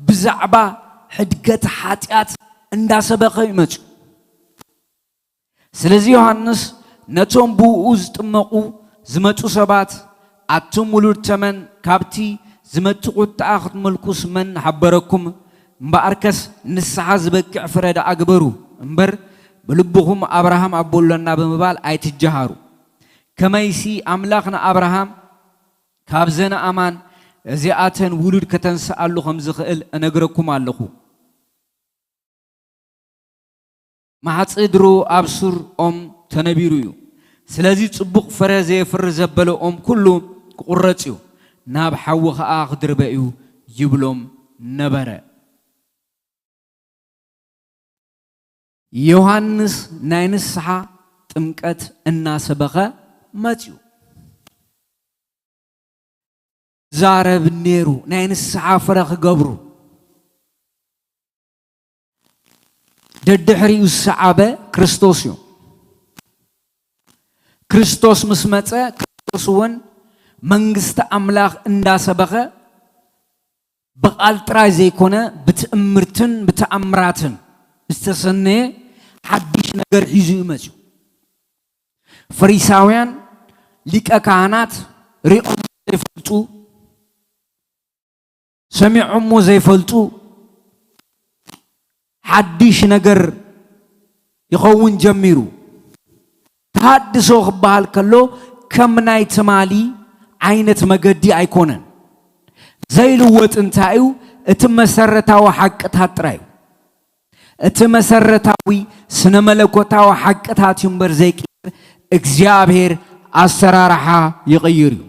ብዛዕባ ሕድገት ሓጢኣት እንዳሰበኸ እዩ መጽኡ። ስለዚ ዮሃንስ ነቶም ብእኡ ዝጥመቑ ዝመጹ ሰባት፣ ኣቱም ውሉድ ተመን፣ ካብቲ ዝመጽእ ቁጥዓ ክትመልኩስ መን ሓበረኩም? እምበኣርከስ ንስሓ ዝበቅዕ ፍረ ደኣ ግበሩ እምበር፣ ብልብኹም ኣብርሃም ኣቦ ኣሎና ብምባል ኣይትጀሃሩ። ከመይሲ ኣምላኽ ንኣብርሃም ካብዘን ኣእማን እዚኣተን ውሉድ ከተንስኣሉ ከም ዝኽእል እነግረኩም ኣለኹ። ማሕጽድሩ ኣብ ሱር ኦም ተነቢሩ እዩ። ስለዚ ጽቡቕ ፍረ ዘየፍሪ ዘበለ ኦም ኩሉ ክቑረጽ እዩ፣ ናብ ሓዊ ኸኣ ክድርበ እዩ ይብሎም ነበረ። ዮሃንስ ናይ ንስሓ ጥምቀት እናሰበኸ መጺኡ። ዛረብ ነይሩ ናይ ንስሓ ፍረ ክገብሩ። ደድሕሪኡ ዝሰዓበ ክርስቶስ እዩ። ክርስቶስ ምስ መጸ፣ ክርስቶስ እውን መንግስቲ ኣምላኽ እንዳሰበኸ ብቓል ጥራይ ዘይኮነ ብትእምርትን ብተኣምራትን ዝተሰነየ ሓድሽ ነገር ሒዙ እዩ መጺኡ። ፈሪሳውያን ሊቀ ካህናት ሪኦም ዘይፈልጡ፣ ሰሚዖሞ ዘይፈልጡ ሓድሽ ነገር ይኸውን ጀሚሩ። ተሃድሶ ክበሃል ከሎ ከም ናይ ትማሊ ዓይነት መገዲ ኣይኮነን። ዘይልወጥ እንታይ እዩ? እቲ መሰረታዊ ሓቅታት ጥራይ እዩ። እቲ መሰረታዊ ስነ መለኮታዊ ሓቅታት እዩ እምበር ዘይቅየር እግዚኣብሔር ኣሰራርሓ ይቕይር እዩ።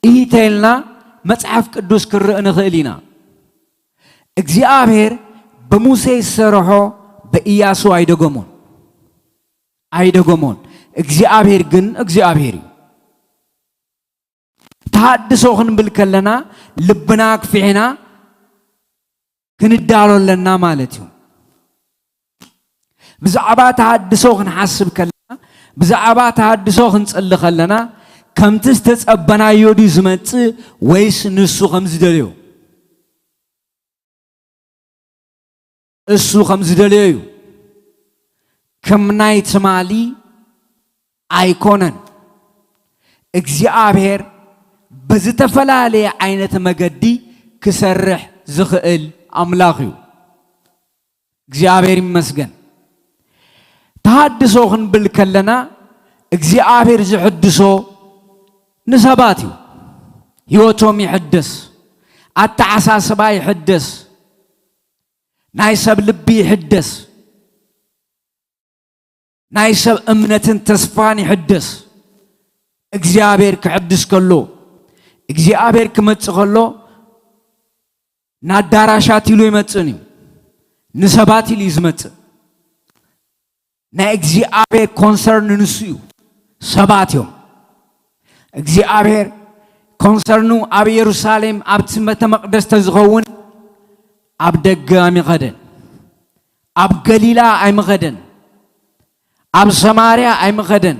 ኢሂተልና መጽሓፍ ቅዱስ ክንርኢ ንኽእል ኢና። እግዚኣብሔር ብሙሴ ዝሰርሖ ብኢያሱ ኣይደገሞን፣ ኣይደገሞን። እግዚኣብሔር ግን እግዚኣብሔር እዩ። ተሃድሶ ክንብል ከለና ልብና ኣግፊሕና ክንዳሎ ኣለና ማለት እዩ። ብዛዕባ ተሃድሶ ክንሓስብ ከለና፣ ብዛዕባ ተሃድሶ ክንጽሊ ከለና፣ ከምቲ ዝተጸበናዮ ድዩ ዝመጽእ ወይስ ንሱ ከም ዝደልዮ? እሱ ከም ዝደልዮ እዩ። ከም ናይ ትማሊ ኣይኮነን። እግዚኣብሔር ብዝተፈላለየ ዓይነት መገዲ ክሰርሕ ዝኽእል ኣምላኽ እዩ። እግዚኣብሔር ይመስገን። ተሃድሶ ክንብል ከለና እግዚኣብሔር ዝሕድሶ ንሰባት እዩ። ህይወቶም ይሕደስ፣ ኣተሓሳስባ ይሕደስ፣ ናይ ሰብ ልቢ ይሕደስ፣ ናይ ሰብ እምነትን ተስፋን ይሕደስ። እግዚኣብሔር ክሕድስ ከሎ፣ እግዚኣብሔር ክመጽእ ከሎ፣ ንኣዳራሻት ኢሉ ይመጽእን እዩ፣ ንሰባት ኢሉ እዩ ዝመጽእ። ናይ እግዚኣብሔር ኮንሰርን ንሱ እዩ፣ ሰባት እዮም። እግዚኣብሔር ኮንሰርኑ ኣብ ኢየሩሳሌም ኣብቲ ቤተ መቕደስ ተዝኸውን፣ ኣብ ደገ ኣይምኸደን፣ ኣብ ገሊላ ኣይምኸደን፣ ኣብ ሰማርያ ኣይምኸደን።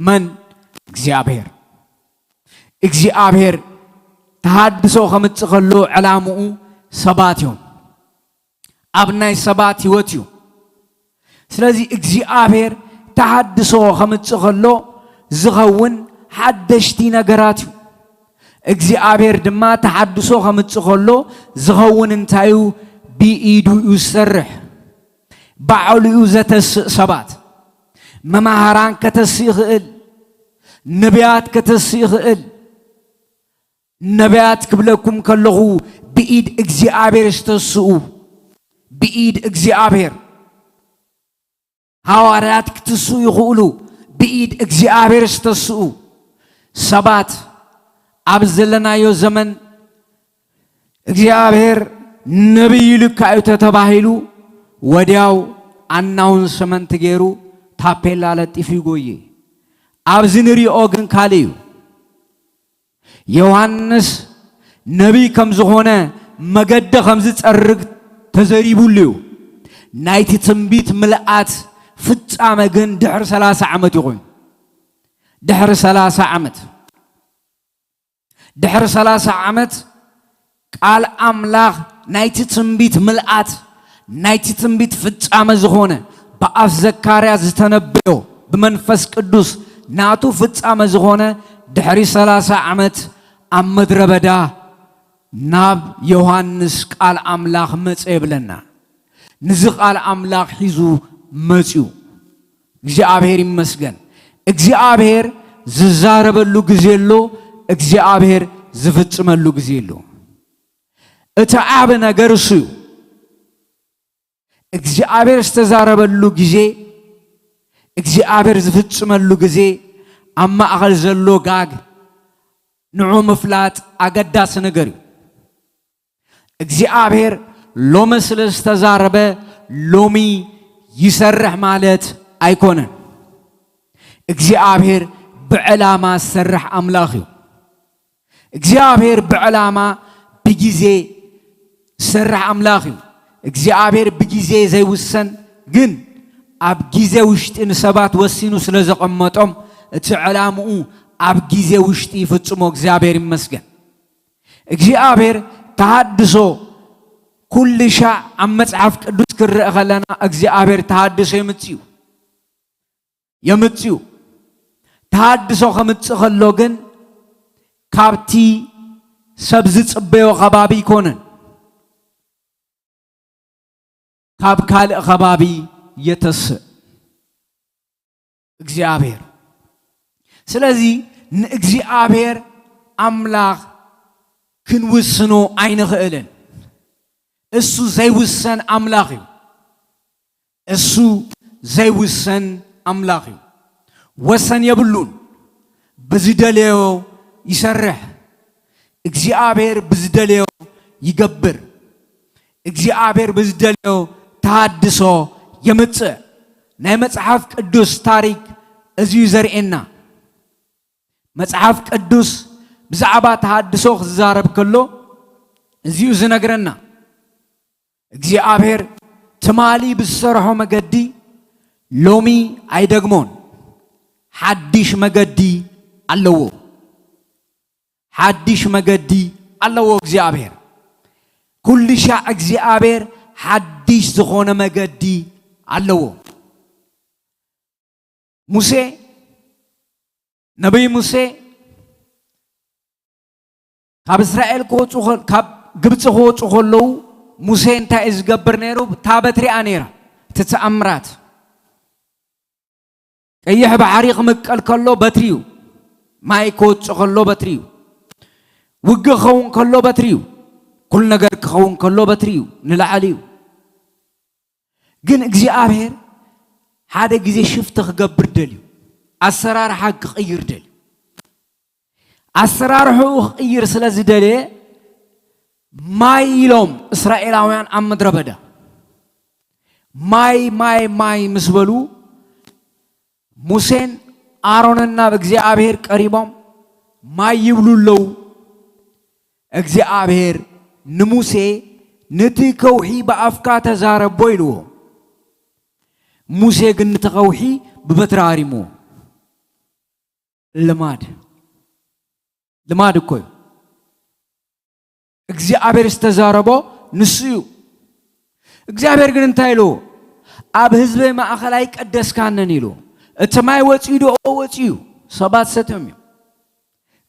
መን? እግዚኣብሔር። እግዚኣብሔር ተሃድሶ ከምጽእ ከሎ ዕላምኡ ሰባት እዮም። ኣብ ናይ ሰባት ህይወት እዩ። ስለዚ እግዚኣብሔር ተሃድሶ ከምጽእ ከሎ ዝኸውን ሓደሽቲ ነገራት እዩ። እግዚኣብሔር ድማ ተሃድሶ ከምጽእ ከሎ ዝኸውን እንታይ እዩ? ብኢዱ እዩ ዝሰርሕ። ባዕሉ እዩ ዘተስእ ሰባት። መማህራን ከተስእ ይኽእል፣ ነቢያት ከተስእ ይኽእል። ነቢያት ክብለኩም ከለኹ ብኢድ እግዚኣብሔር ዝተስኡ፣ ብኢድ እግዚኣብሔር። ሃዋርያት ክትስኡ ይኽእሉ፣ ብኢድ እግዚኣብሔር ዝተስኡ ሰባት። ኣብ ዘለናዮ ዘመን እግዚኣብሔር ነቢይ ይልካ እዩ ተተባሂሉ፣ ወዲያው ኣናውንስመንት ገይሩ ታፔላ ለጢፉ ይጎየ። ኣብዚ ንሪኦ ግን ካልእ እዩ። ዮሃንስ ነቢይ ከም ዝኾነ፣ መገዲ ከም ዝጸርግ ተዘሪቡሉ እዩ። ናይቲ ትንቢት ምልኣት ፍጻመ ግን ድሕሪ ሰላሳ ዓመት እዩ ኮይኑ። ድሕሪ ሰላሳ ዓመት፣ ድሕሪ ሰላሳ ዓመት ቃል ኣምላኽ ናይቲ ትንቢት ምልኣት፣ ናይቲ ትንቢት ፍጻመ ዝኾነ፣ ብኣፍ ዘካርያስ ዝተነበዮ፣ ብመንፈስ ቅዱስ ናቱ ፍጻመ ዝኾነ፣ ድሕሪ ሰላሳ ዓመት ኣብ ምድረ በዳ ናብ ዮሃንስ ቃል ኣምላኽ መጸ ይብለና። ንዚ ቃል ኣምላኽ ሒዙ መጺኡ። እግዚኣብሔር ይመስገን። እግዚኣብሔር ዝዛረበሉ ግዜ ኣሎ፣ እግዚኣብሔር ዝፍጽመሉ ግዜ ኣሎ። እቲ ዓቢ ነገር እሱ እዩ። እግዚኣብሔር ዝተዛረበሉ ግዜ፣ እግዚኣብሔር ዝፍጽመሉ ግዜ፣ ኣብ ማእከል ዘሎ ጋግ ንዑ ምፍላጥ ኣገዳሲ ነገር እዩ። እግዚኣብሔር ሎሚ ስለ ዝተዛረበ ሎሚ ይሰርሕ ማለት ኣይኮነን። እግዚኣብሔር ብዕላማ ዝሰርሕ ኣምላኽ እዩ። እግዚኣብሔር ብዕላማ ብግዜ ዝሰርሕ ኣምላኽ እዩ። እግዚኣብሔር ብግዜ ዘይውሰን ግን ኣብ ግዜ ውሽጢ ንሰባት ወሲኑ ስለ ዘቐመጦም እቲ ዕላምኡ ኣብ ግዜ ውሽጢ ይፍጽሞ። እግዚኣብሔር ይመስገን። እግዚኣብሔር ተሃድሶ ኩሉ ሻዕ ኣብ መጽሓፍ ቅዱስ ክረአ ከለና እግዚኣብሔር ተሃድሶ የምጽእ እዩ። የምጽእ እዩ። ተሃድሶ ከምጽእ ከሎ ግን ካብቲ ሰብ ዝጽበዮ ከባቢ ኣይኮነን። ካብ ካልእ ከባቢ የተስእ እግዚኣብሔር። ስለዚ ንእግዚኣብሔር ኣምላኽ ክንውስኖ ኣይንኽእልን። እሱ ዘይውሰን ኣምላኽ እዩ። እሱ ዘይውሰን ኣምላኽ እዩ። ወሰን የብሉን። ብዝደለዮ ይሰርሕ። እግዚኣብሔር ብዝደለዮ ይገብር። እግዚኣብሔር ብዝደለዮ ተሃድሶ የምጽእ። ናይ መጽሓፍ ቅዱስ ታሪክ እዚ እዩ ዘርእየና። መጽሓፍ ቅዱስ ብዛዕባ ተሃድሶ ክዛረብ ከሎ እዚ እዩ ዝነግረና። እግዚኣብሔር ትማሊ ብዝሰርሖ መገዲ ሎሚ ኣይደግሞን። ሓድሽ መገዲ ኣለዎ። ሓድሽ መገዲ ኣለዎ እግዚኣብሔር። ኩሉ ሻዕ እግዚኣብሔር ሓድሽ ዝኾነ መገዲ ኣለዎ። ሙሴ፣ ነቢይ ሙሴ ካብ እስራኤል ክወፁ ከ-፣ ካብ ግብፂ ክወፁ ከለዉ ሙሴ እንታይ እዩ ዝገብር ነይሩ? እታ በትሪ እያ ነይራ፣ እቲ ተኣምራት። ቀይሕ ባሕሪ ክምቀል ከሎ በትሪ እዩ። ማይ ክወጽእ ከሎ በትሪ እዩ። ውግእ ክኸውን ከሎ በትሪ እዩ። ኩሉ ነገር ክኸውን ከሎ በትሪ እዩ፣ ንላዕሊ እዩ። ግን እግዚኣብሔር ሓደ ግዜ ሽፍት ክገብር ደልዩ፣ ኣሰራርሓ ክቕይር ደልዩ። ኣሰራርሕኡ ክቕይር ስለ ዝደለየ፣ ማይ ኢሎም እስራኤላውያን ኣብ ምድረ በዳ። ማይ፣ ማይ፣ ማይ ምስ በሉ፣ ሙሴን ኣሮንን ናብ እግዚኣብሔር ቀሪቦም ማይ ይብሉ ኣለዉ። እግዚኣብሔር ንሙሴ፣ "ነቲ ከውሒ ብኣፍካ ተዛረቦ" ኢልዎ። ሙሴ ግን ነቲ ከውሒ ብበትሪ ሃሪምዎ። ልማድ፣ ልማድ እኮ እዩ። እግዚኣብሔር ዝተዛረቦ ንሱ እዩ። እግዚኣብሔር ግን እንታይ ኢልዎ? "ኣብ ህዝበይ ማእኸል ኣይቀደስካንን" ኢልዎ። እቲ ማይ ወፂኡ ዶ? ወፂኡ እዩ። ሰባት ሰትዮም እዮም።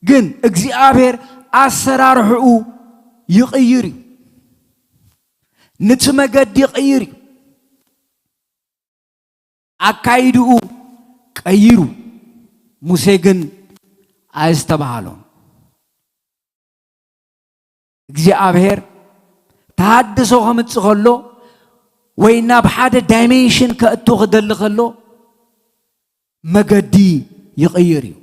ግን እግዚኣብሔር ኣሰራርሕኡ ይቕይር እዩ። ነቲ መገዲ ይቕይር እዩ። ኣካይድኡ ቀይሩ። ሙሴ ግን ኣየስተባሃሎን። እግዚኣብሔር ተሃድሶ ከምጽእ ከሎ ወይ ናብ ሓደ ዳይሜንሽን ከእቱ ክደሊ ከሎ መገዲ ይቕይር እዩ።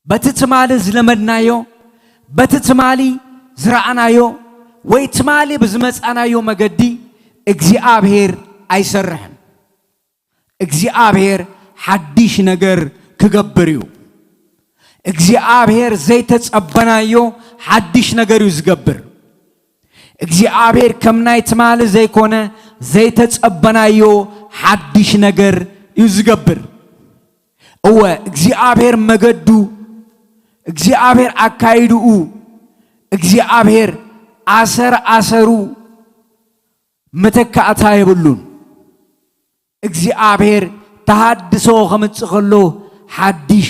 በቲ ትማሊ ዝለመድናዮ፣ በቲ ትማሊ ዝረኣናዮ ወይ ትማሊ ብዝመጻናዮ መገዲ እግዚኣብሔር ኣይሰርሕን። እግዚኣብሔር ሓድሽ ነገር ክገብር እዩ። እግዚኣብሔር ዘይተጸበናዮ ሓድሽ ነገር እዩ ዝገብር። እግዚኣብሔር ከም ናይ ትማሊ ዘይኮነ ዘይተጸበናዮ ሓድሽ ነገር እዩ ዝገብር። እወ፣ እግዚኣብሔር መገዱ፣ እግዚኣብሔር ኣካይድኡ፣ እግዚኣብሔር ኣሰር ኣሰሩ መተካእታ የብሉን። እግዚኣብሔር ተሃድሶ ከምጽእ ከሎ ሓድሽ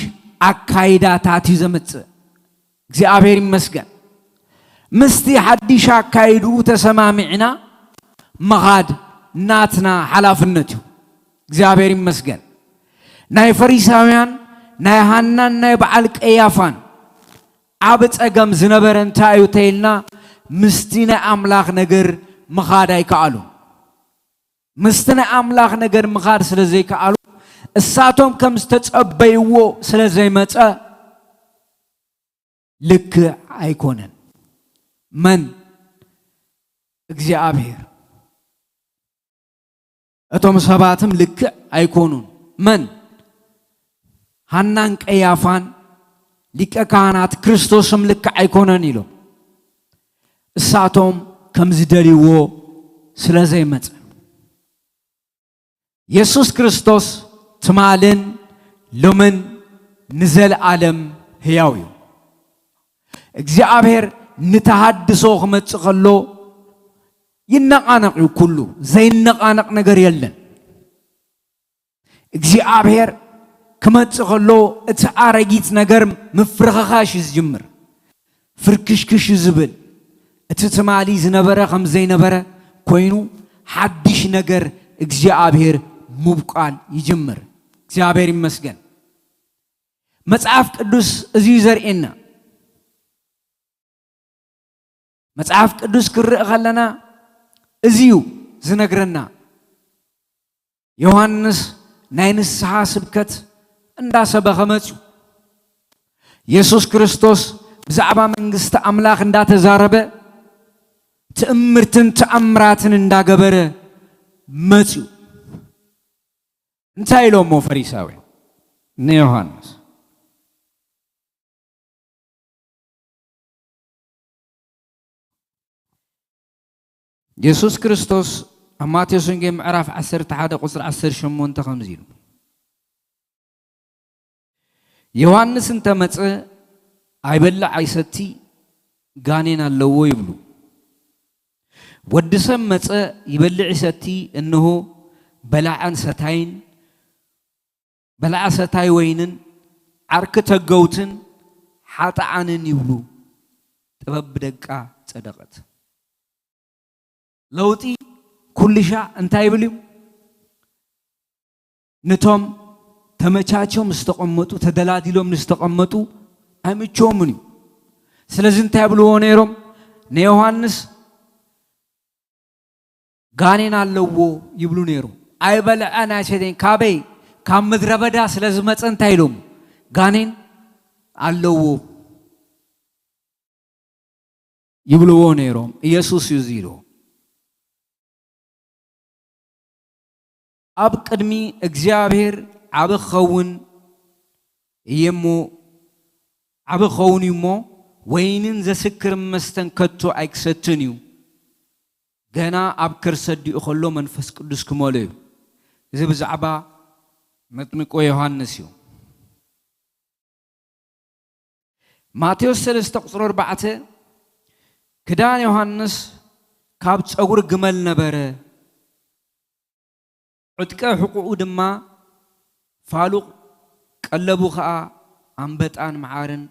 ኣካይዳታት እዩ ዘምጽእ። እግዚኣብሔር ይመስገን። ምስቲ ሓድሽ ኣካይድኡ ተሰማሚዕና ምኻድ ናትና ሓላፍነት እዩ። እግዚኣብሔር ይመስገን። ናይ ፈሪሳውያን፣ ናይ ሃናን ናይ በዓል ቀያፋን ዓቢ ጸገም ዝነበረ እንታይ እዩ ተይልና፣ ምስቲ ናይ ኣምላኽ ነገር ምኻድ ኣይከኣሉን። ምስቲ ናይ ኣምላኽ ነገር ምኻድ ስለ ዘይከኣሉ፣ እሳቶም ከም ዝተጸበይዎ ስለ ዘይመጸ፣ ልክዕ ኣይኮነን። መን? እግዚኣብሔር። እቶም ሰባትም ልክዕ ኣይኮኑን። መን? ሃናን ቀያፋን፣ ሊቀ ካህናት ክርስቶስም ልክዕ ኣይኮነን ኢሎም። እሳቶም ከም ዝደልይዎ ስለ ዘይመጸ። የሱስ ክርስቶስ ትማልን ሎምን ንዘለኣለም ህያው እዩ። እግዚኣብሔር ንተሃድሶ ክመጽእ ከሎ ይነቓነቕ እዩ ኩሉ። ዘይነቓነቕ ነገር የለን። እግዚኣብሔር ክመጽእ ከሎ እቲ ኣረጊት ነገር ምፍርኽኻሽ እዩ ዝጅምር። ፍርክሽክሽ እዩ ዝብል። እቲ ትማሊ ዝነበረ ከም ዘይነበረ ኮይኑ ሓድሽ ነገር እግዚኣብሔር ምብቋል ይጅምር። እግዚኣብሔር ይመስገን። መጽሓፍ ቅዱስ እዚ እዩ ዘርእየና። መጽሓፍ ቅዱስ ክርእ ከለና እዚ እዩ ዝነግረና። ዮሃንስ ናይ ንስሓ ስብከት እንዳሰበኸ መጽዩ። የሱስ ክርስቶስ ብዛዕባ መንግስቲ ኣምላኽ እንዳተዛረበ ትእምርትን ተኣምራትን እንዳገበረ መጽዩ። እንታይ ኢሎሞ ፈሪሳውያን ንዮሃንስ? የሱስ ክርስቶስ ኣብ ማቴዎስ ወንጌል ምዕራፍ ዓሰርተ ሓደ ቁጽሪ ዓሰርተ ሸሞንተ ከምዚ ኢሉ፣ ዮሃንስ እንተ መጸ ኣይበልዕ ኣይሰቲ፣ ጋኔን ኣለዎ ይብሉ። ወዲ ሰብ መጸ ይበልዕ ይሰቲ፣ እንሆ በላዕን ሰታይን፣ በላዓ ሰታይ ወይንን ዓርኪ ተገውትን ሓጥኣንን ይብሉ። ጥበብ ብደቃ ጸደቐት። ለውጢ ኩልሻ እንታይ ይብል እዩ? ንቶም ተመቻችዮም ዝተቐመጡ፣ ተደላዲሎም ዝተቐመጡ ኣይምችዎምን እዩ። ስለዚ እንታይ ይብልዎ ነይሮም? ንዮሃንስ ጋኔን ኣለዎ ይብሉ ነይሮም። ኣይበልዐን ኣይሰተየን፣ ካበይ? ካብ ምድረ በዳ ስለ ዝመጸ እንታይ ኢሎም? ጋኔን ኣለዎ ይብልዎ ነይሮም። ኢየሱስ እዩ እዚ ኢልዎ። ኣብ ቅድሚ እግዚኣብሔር ዓቢ ክኸውን እየ እሞ፣ ዓቢ ክኸውን እዩ እሞ፣ ወይንን ዘስክር መስተን ከቶ ኣይክሰትን እዩ። ገና ኣብ ከርሰ ኣዲኡ ከሎ መንፈስ ቅዱስ ክመሎ እዩ። እዚ ብዛዕባ መጥምቆ ዮሃንስ እዩ። ማቴዎስ ሰለስተ ቁጽሪ ኣርባዕተ፣ ክዳን ዮሃንስ ካብ ጸጉሪ ግመል ነበረ፣ ዕጥቀ ሕቑኡ ድማ ፋሉቕ፣ ቀለቡ ኸኣ ኣንበጣን መዓርን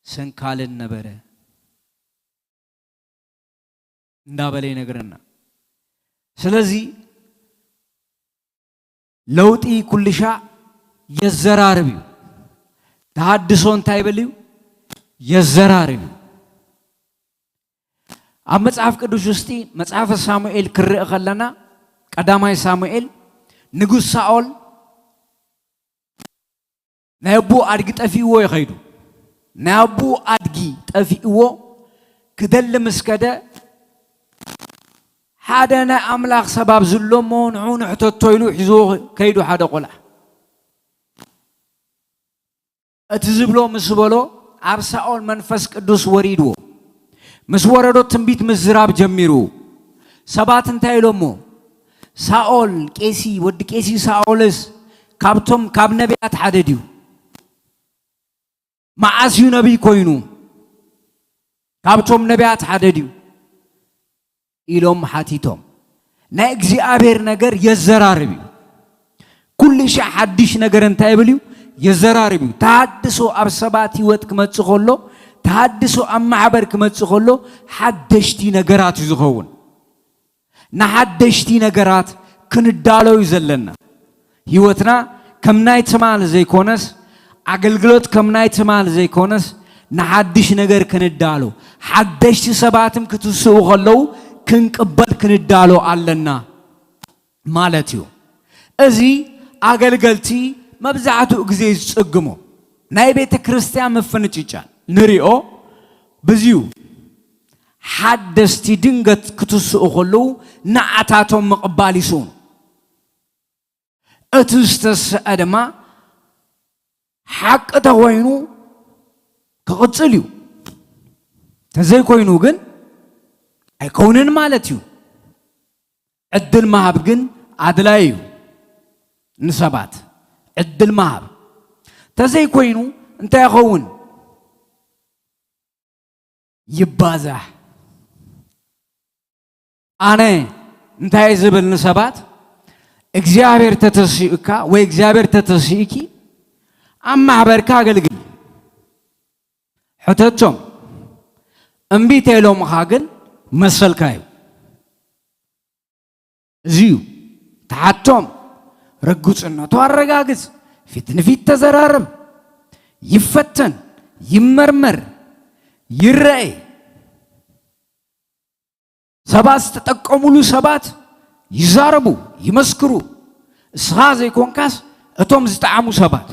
ሰንካልን ነበረ እንዳበለ ይነግረና። ስለዚ ለውጢ ኩልሻዕ የዘራርብ እዩ። ተሃድሶ እንታይ ይብል እዩ? የዘራርብ እዩ። ኣብ መጽሓፍ ቅዱስ ውስጢ መጽሓፈ ሳሙኤል ክርእ ከለና፣ ቀዳማይ ሳሙኤል፣ ንጉስ ሳኦል ናይ ኣቦኡ ኣድጊ ጠፊእዎ እዩ ከይዱ። ናይ ኣቦኡ ኣድጊ ጠፊእዎ ክደሊ ምስ ከደ፣ ሓደ ናይ ኣምላኽ ሰብ ኣብዚ ኣሎ እሞ ንዑ ንሕተቶ ኢሉ ሒዝዎ ከይዱ ሓደ ቆልዓ። እቲ ዝብሎ ምስ በሎ፣ ኣብ ሳኦል መንፈስ ቅዱስ ወሪድዎ። ምስ ወረዶ ትንቢት ምዝራብ ጀሚሩ። ሰባት እንታይ ኢሎሞ? ሳኦል ቄሲ፣ ወዲ ቄሲ ሳኦልስ ካብቶም ካብ ነቢያት ሓደ ድዩ? መዓስ እዩ ነቢይ ኮይኑ? ካብቶም ነቢያት ሓደ ድዩ? ኢሎም ሓቲቶም። ናይ እግዚኣብሔር ነገር የዘራርብ እዩ። ኩሉ ሻዕ ሓድሽ ነገር እንታይ ይብል እዩ? የዘራርብ እዩ። ተሃድሶ ኣብ ሰባት ህይወት ክመጽእ ከሎ፣ ተሃድሶ ኣብ ማሕበር ክመጽእ ከሎ፣ ሓደሽቲ ነገራት እዩ ዝኸውን። ንሓደሽቲ ነገራት ክንዳሎ እዩ ዘለና። ህይወትና ከም ናይ ትማል ዘይኮነስ፣ ኣገልግሎት ከም ናይ ትማል ዘይኮነስ፣ ንሓድሽ ነገር ክንዳሎ፣ ሓደሽቲ ሰባትም ክትስኡ ከለዉ ክንቅበል ክንዳሎ ኣለና ማለት እዩ። እዚ ኣገልገልቲ መብዛሕትኡ ግዜ ዝጽግሞ ናይ ቤተ ክርስቲያን ምፍንጭጫል ንሪኦ ብዝዩ። ሓደስቲ ድንገት ክትስኡ ከለዉ ንዓታቶም ምቕባል ይስኡኑ። እቲ ዝተስአ ድማ ሓቂ ተኾይኑ ክቕጽል እዩ። ተዘይኮይኑ ግን ኣይከውንን ማለት እዩ። ዕድል ምሃብ ግን ኣድላዪ እዩ። ንሰባት ዕድል ምሃብ ተዘይኮይኑ እንታይ ይኸውን? ይባዛሕ። ኣነ እንታይ ዝብል ንሰባት፣ እግዚኣብሔር ተተሲኡካ ወይ እግዚኣብሔር ተተሲኡኪ ኣብ ማሕበርካ ኣገልግል። ሕተቶም። እምቢ ተኢሎምኻ ግን መሰልካ እዩ። እዚ እዩ። ተሓቶም። ርግጽነቱ ኣረጋግጽ። ፊት ንፊት ተዘራረብ። ይፈተን። ይመርመር። ይረኤ። ሰባት ዝተጠቀሙሉ ሰባት ይዛረቡ፣ ይመስክሩ። እስኻ ዘይኮንካስ እቶም ዝጠዓሙ ሰባት።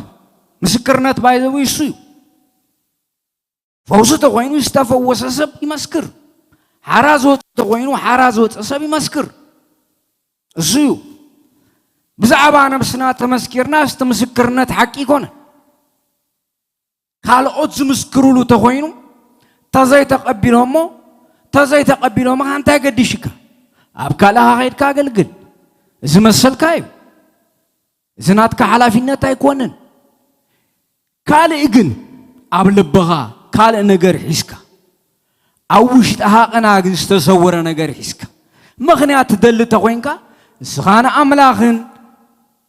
ምስክርነት ባይዘዊ እሱ እዩ። ፈውሲ ተኾይኑ ዝተፈወሰ ሰብ ይመስክር። ሓራ ዝወፀ ተኾይኑ ሓራ ዝወፀ ሰብ ይመስክር። እሱ እዩ። ብዛዕባ ነብስና ተመስኪርና፣ እቲ ምስክርነት ሓቂ ይኮነ። ካልኦት ዝምስክሩሉ ተኾይኑ፣ ተዘይተቐቢሎሞ፣ ተዘይተቐቢሎምኻ እንታይ ገዲሽካ? ኣብ ካልእኻ ኸይድካ ኣገልግል። እዚ መሰልካ እዩ። እዚ ናትካ ሓላፊነት ኣይኮንን። ካልእ ግን ኣብ ልብኻ ካልእ ነገር ሒዝካ፣ ኣብ ውሽጥኻ ቅና ግን ዝተሰወረ ነገር ሒዝካ፣ ምኽንያት ትደሊ ተኾይንካ፣ ንስኻ ንኣምላኽን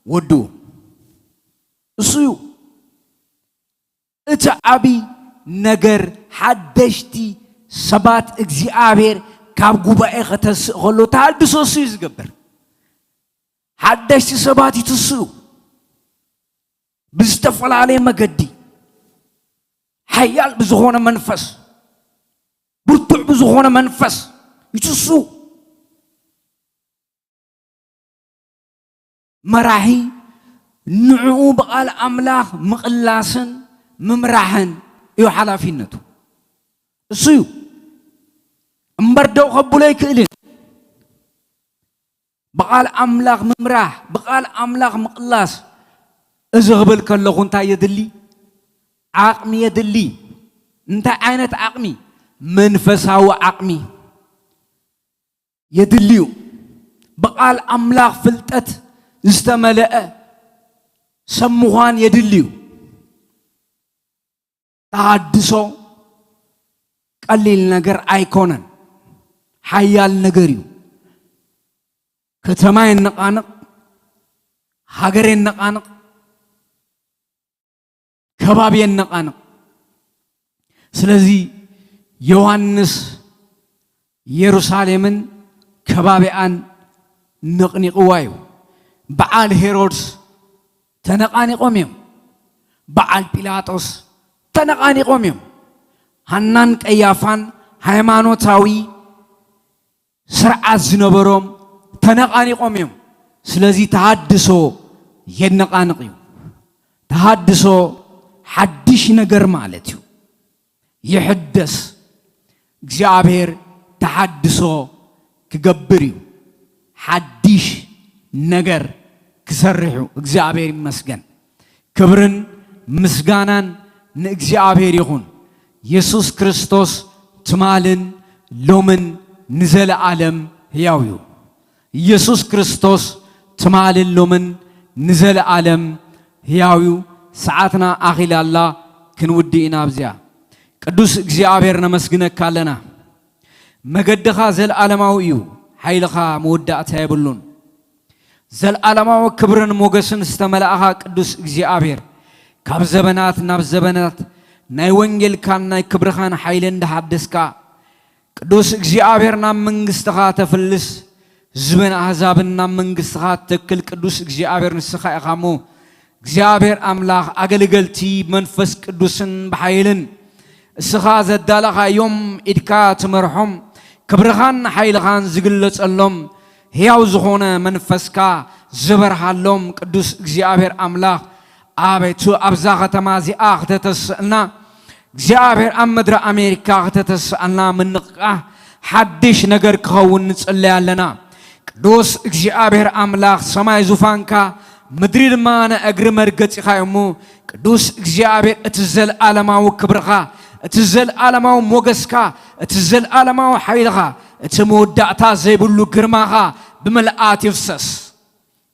ወዱ እሱ እዩ። እቲ ዓቢ ነገር ሓደሽቲ ሰባት እግዚኣብሔር ካብ ጉባኤ ከተስእ ከሎ ተሃድሶ እሱ እዩ ዝገብር። ሓደሽቲ ሰባት ይትስኡ። ብዝተፈላለየ መገዲ ሓያል ብዝኾነ መንፈስ፣ ብርቱዕ ብዝኾነ መንፈስ ይትሱ። መራሒ ንዕኡ ብቓል ኣምላኽ ምቕላስን ምምራሕን እዩ ሓላፊነቱ። እሱ እዩ እምበር ደው ከብሎ ኣይክእልን። ብቓል ኣምላኽ ምምራሕ፣ ብቓል ኣምላኽ ምቕላስ፣ እዚ ክብል ከለኹ እንታይ የድሊ? ዓቕሚ የድሊ። እንታይ ዓይነት ዓቕሚ? መንፈሳዊ ዓቕሚ የድልዩ። ብቓል ኣምላኽ ፍልጠት ዝተመልአ ሰብ ምዃን የድልዩ። ተሃድሶ ቀሊል ነገር ኣይኮነን፣ ሓያል ነገር እዩ። ከተማ የነቓንቕ፣ ሃገር የነቓንቕ፣ ከባቢ የነቓንቕ። ስለዚ ዮሃንስ ኢየሩሳሌምን ከባቢኣን ነቕኒቕዋ እዩ። በዓል ሄሮድስ ተነቓኒቖም እዮም። በዓል ጲላጦስ ተነቓኒቖም እዮም። ሃናን ቀያፋን ሃይማኖታዊ ስርዓት ዝነበሮም ተነቓኒቖም እዮም። ስለዚ ተሃድሶ የነቓንቕ እዩ። ተሃድሶ ሓድሽ ነገር ማለት እዩ። ይሕደስ። እግዚኣብሔር ተሃድሶ ክገብር እዩ። ሓድሽ ነገር ክሰርሕ እዩ። እግዚኣብሔር ይመስገን። ክብርን ምስጋናን ንእግዚኣብሔር ይኹን። የሱስ ክርስቶስ ትማልን ሎምን ንዘለኣለም ሕያው እዩ። የሱስ ክርስቶስ ትማልን ሎምን ንዘለኣለም ሕያው እዩ። ሰዓትና ኣኺላ ኣላ፣ ክንውድእ ኢና ኣብዚኣ። ቅዱስ እግዚኣብሔር ነመስግነካ ኣለና። መገድኻ ዘለኣለማዊ እዩ፣ ሓይልኻ መወዳእታ የብሉን። ዘለኣለማዊ ክብርን ሞገስን ዝተመላእኻ ቅዱስ እግዚኣብሔር፣ ካብ ዘበናት ናብ ዘበናት ናይ ወንጌልካን ናይ ክብርኻን ሓይሊ እንዳሓደስካ፣ ቅዱስ እግዚኣብሔር ናብ መንግስትኻ ተፍልስ፣ ህዝብን ኣህዛብን ናብ መንግስትኻ ትተክል ቅዱስ እግዚኣብሔር ንስኻ ኢኻ እሞ፣ እግዚኣብሔር ኣምላኽ ኣገልገልቲ መንፈስ ቅዱስን ብሓይልን እስኻ ዘዳለኻዮም ኢድካ ትመርሖም፣ ክብርኻን ሓይልኻን ዝግለጸሎም ሕያው ዝኾነ መንፈስካ ዝበርሃሎም ቅዱስ እግዚኣብሔር ኣምላኽ፣ ኣቤቱ ኣብዛ ከተማ እዚኣ ክተተስእልና፣ እግዚኣብሔር ኣብ ምድሪ ኣሜሪካ ክተተስኣልና ምንቕቃሕ ሓድሽ ነገር ክኸውን ንጽለይ ኣለና። ቅዱስ እግዚኣብሔር ኣምላኽ ሰማይ ዙፋንካ፣ ምድሪ ድማ ንእግሪ መርገጺኻ እዩ እሞ፣ ቅዱስ እግዚኣብሔር እቲ ዘለኣለማዊ ክብርኻ፣ እቲ ዘለኣለማዊ ሞገስካ፣ እቲ ዘለኣለማዊ ሓይልኻ፣ እቲ መወዳእታ ዘይብሉ ግርማኻ ብምልኣት ይፍሰስ።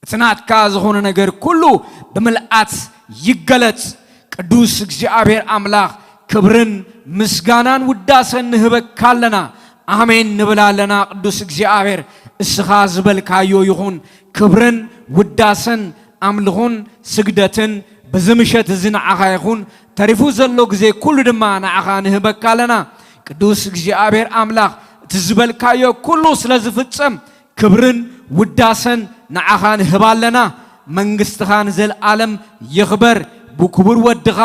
እቲ ናትካ ዝኾነ ነገር ኩሉ ብምልኣት ይገለጽ። ቅዱስ እግዚኣብሔር ኣምላኽ ክብርን ምስጋናን ውዳሰን ንህበካ ኣለና። ኣሜን ንብል ኣለና። ቅዱስ እግዚኣብሔር እስኻ ዝበልካዮ ይኹን። ክብርን ውዳሰን ኣምልኹን ስግደትን በዚ ምሸት እዚ ንዓኻ ይኹን። ተሪፉ ዘሎ ግዜ ኩሉ ድማ ንዓኻ ንህበካ ኣለና። ቅዱስ እግዚኣብሔር ኣምላኽ እቲ ዝበልካዮ ኩሉ ስለ ዝፍጸም ክብርን ውዳሰን ንዓኻ ንህብ ኣለና። መንግስትኻ ንዘለኣለም ይኽበር። ብክቡር ወድኻ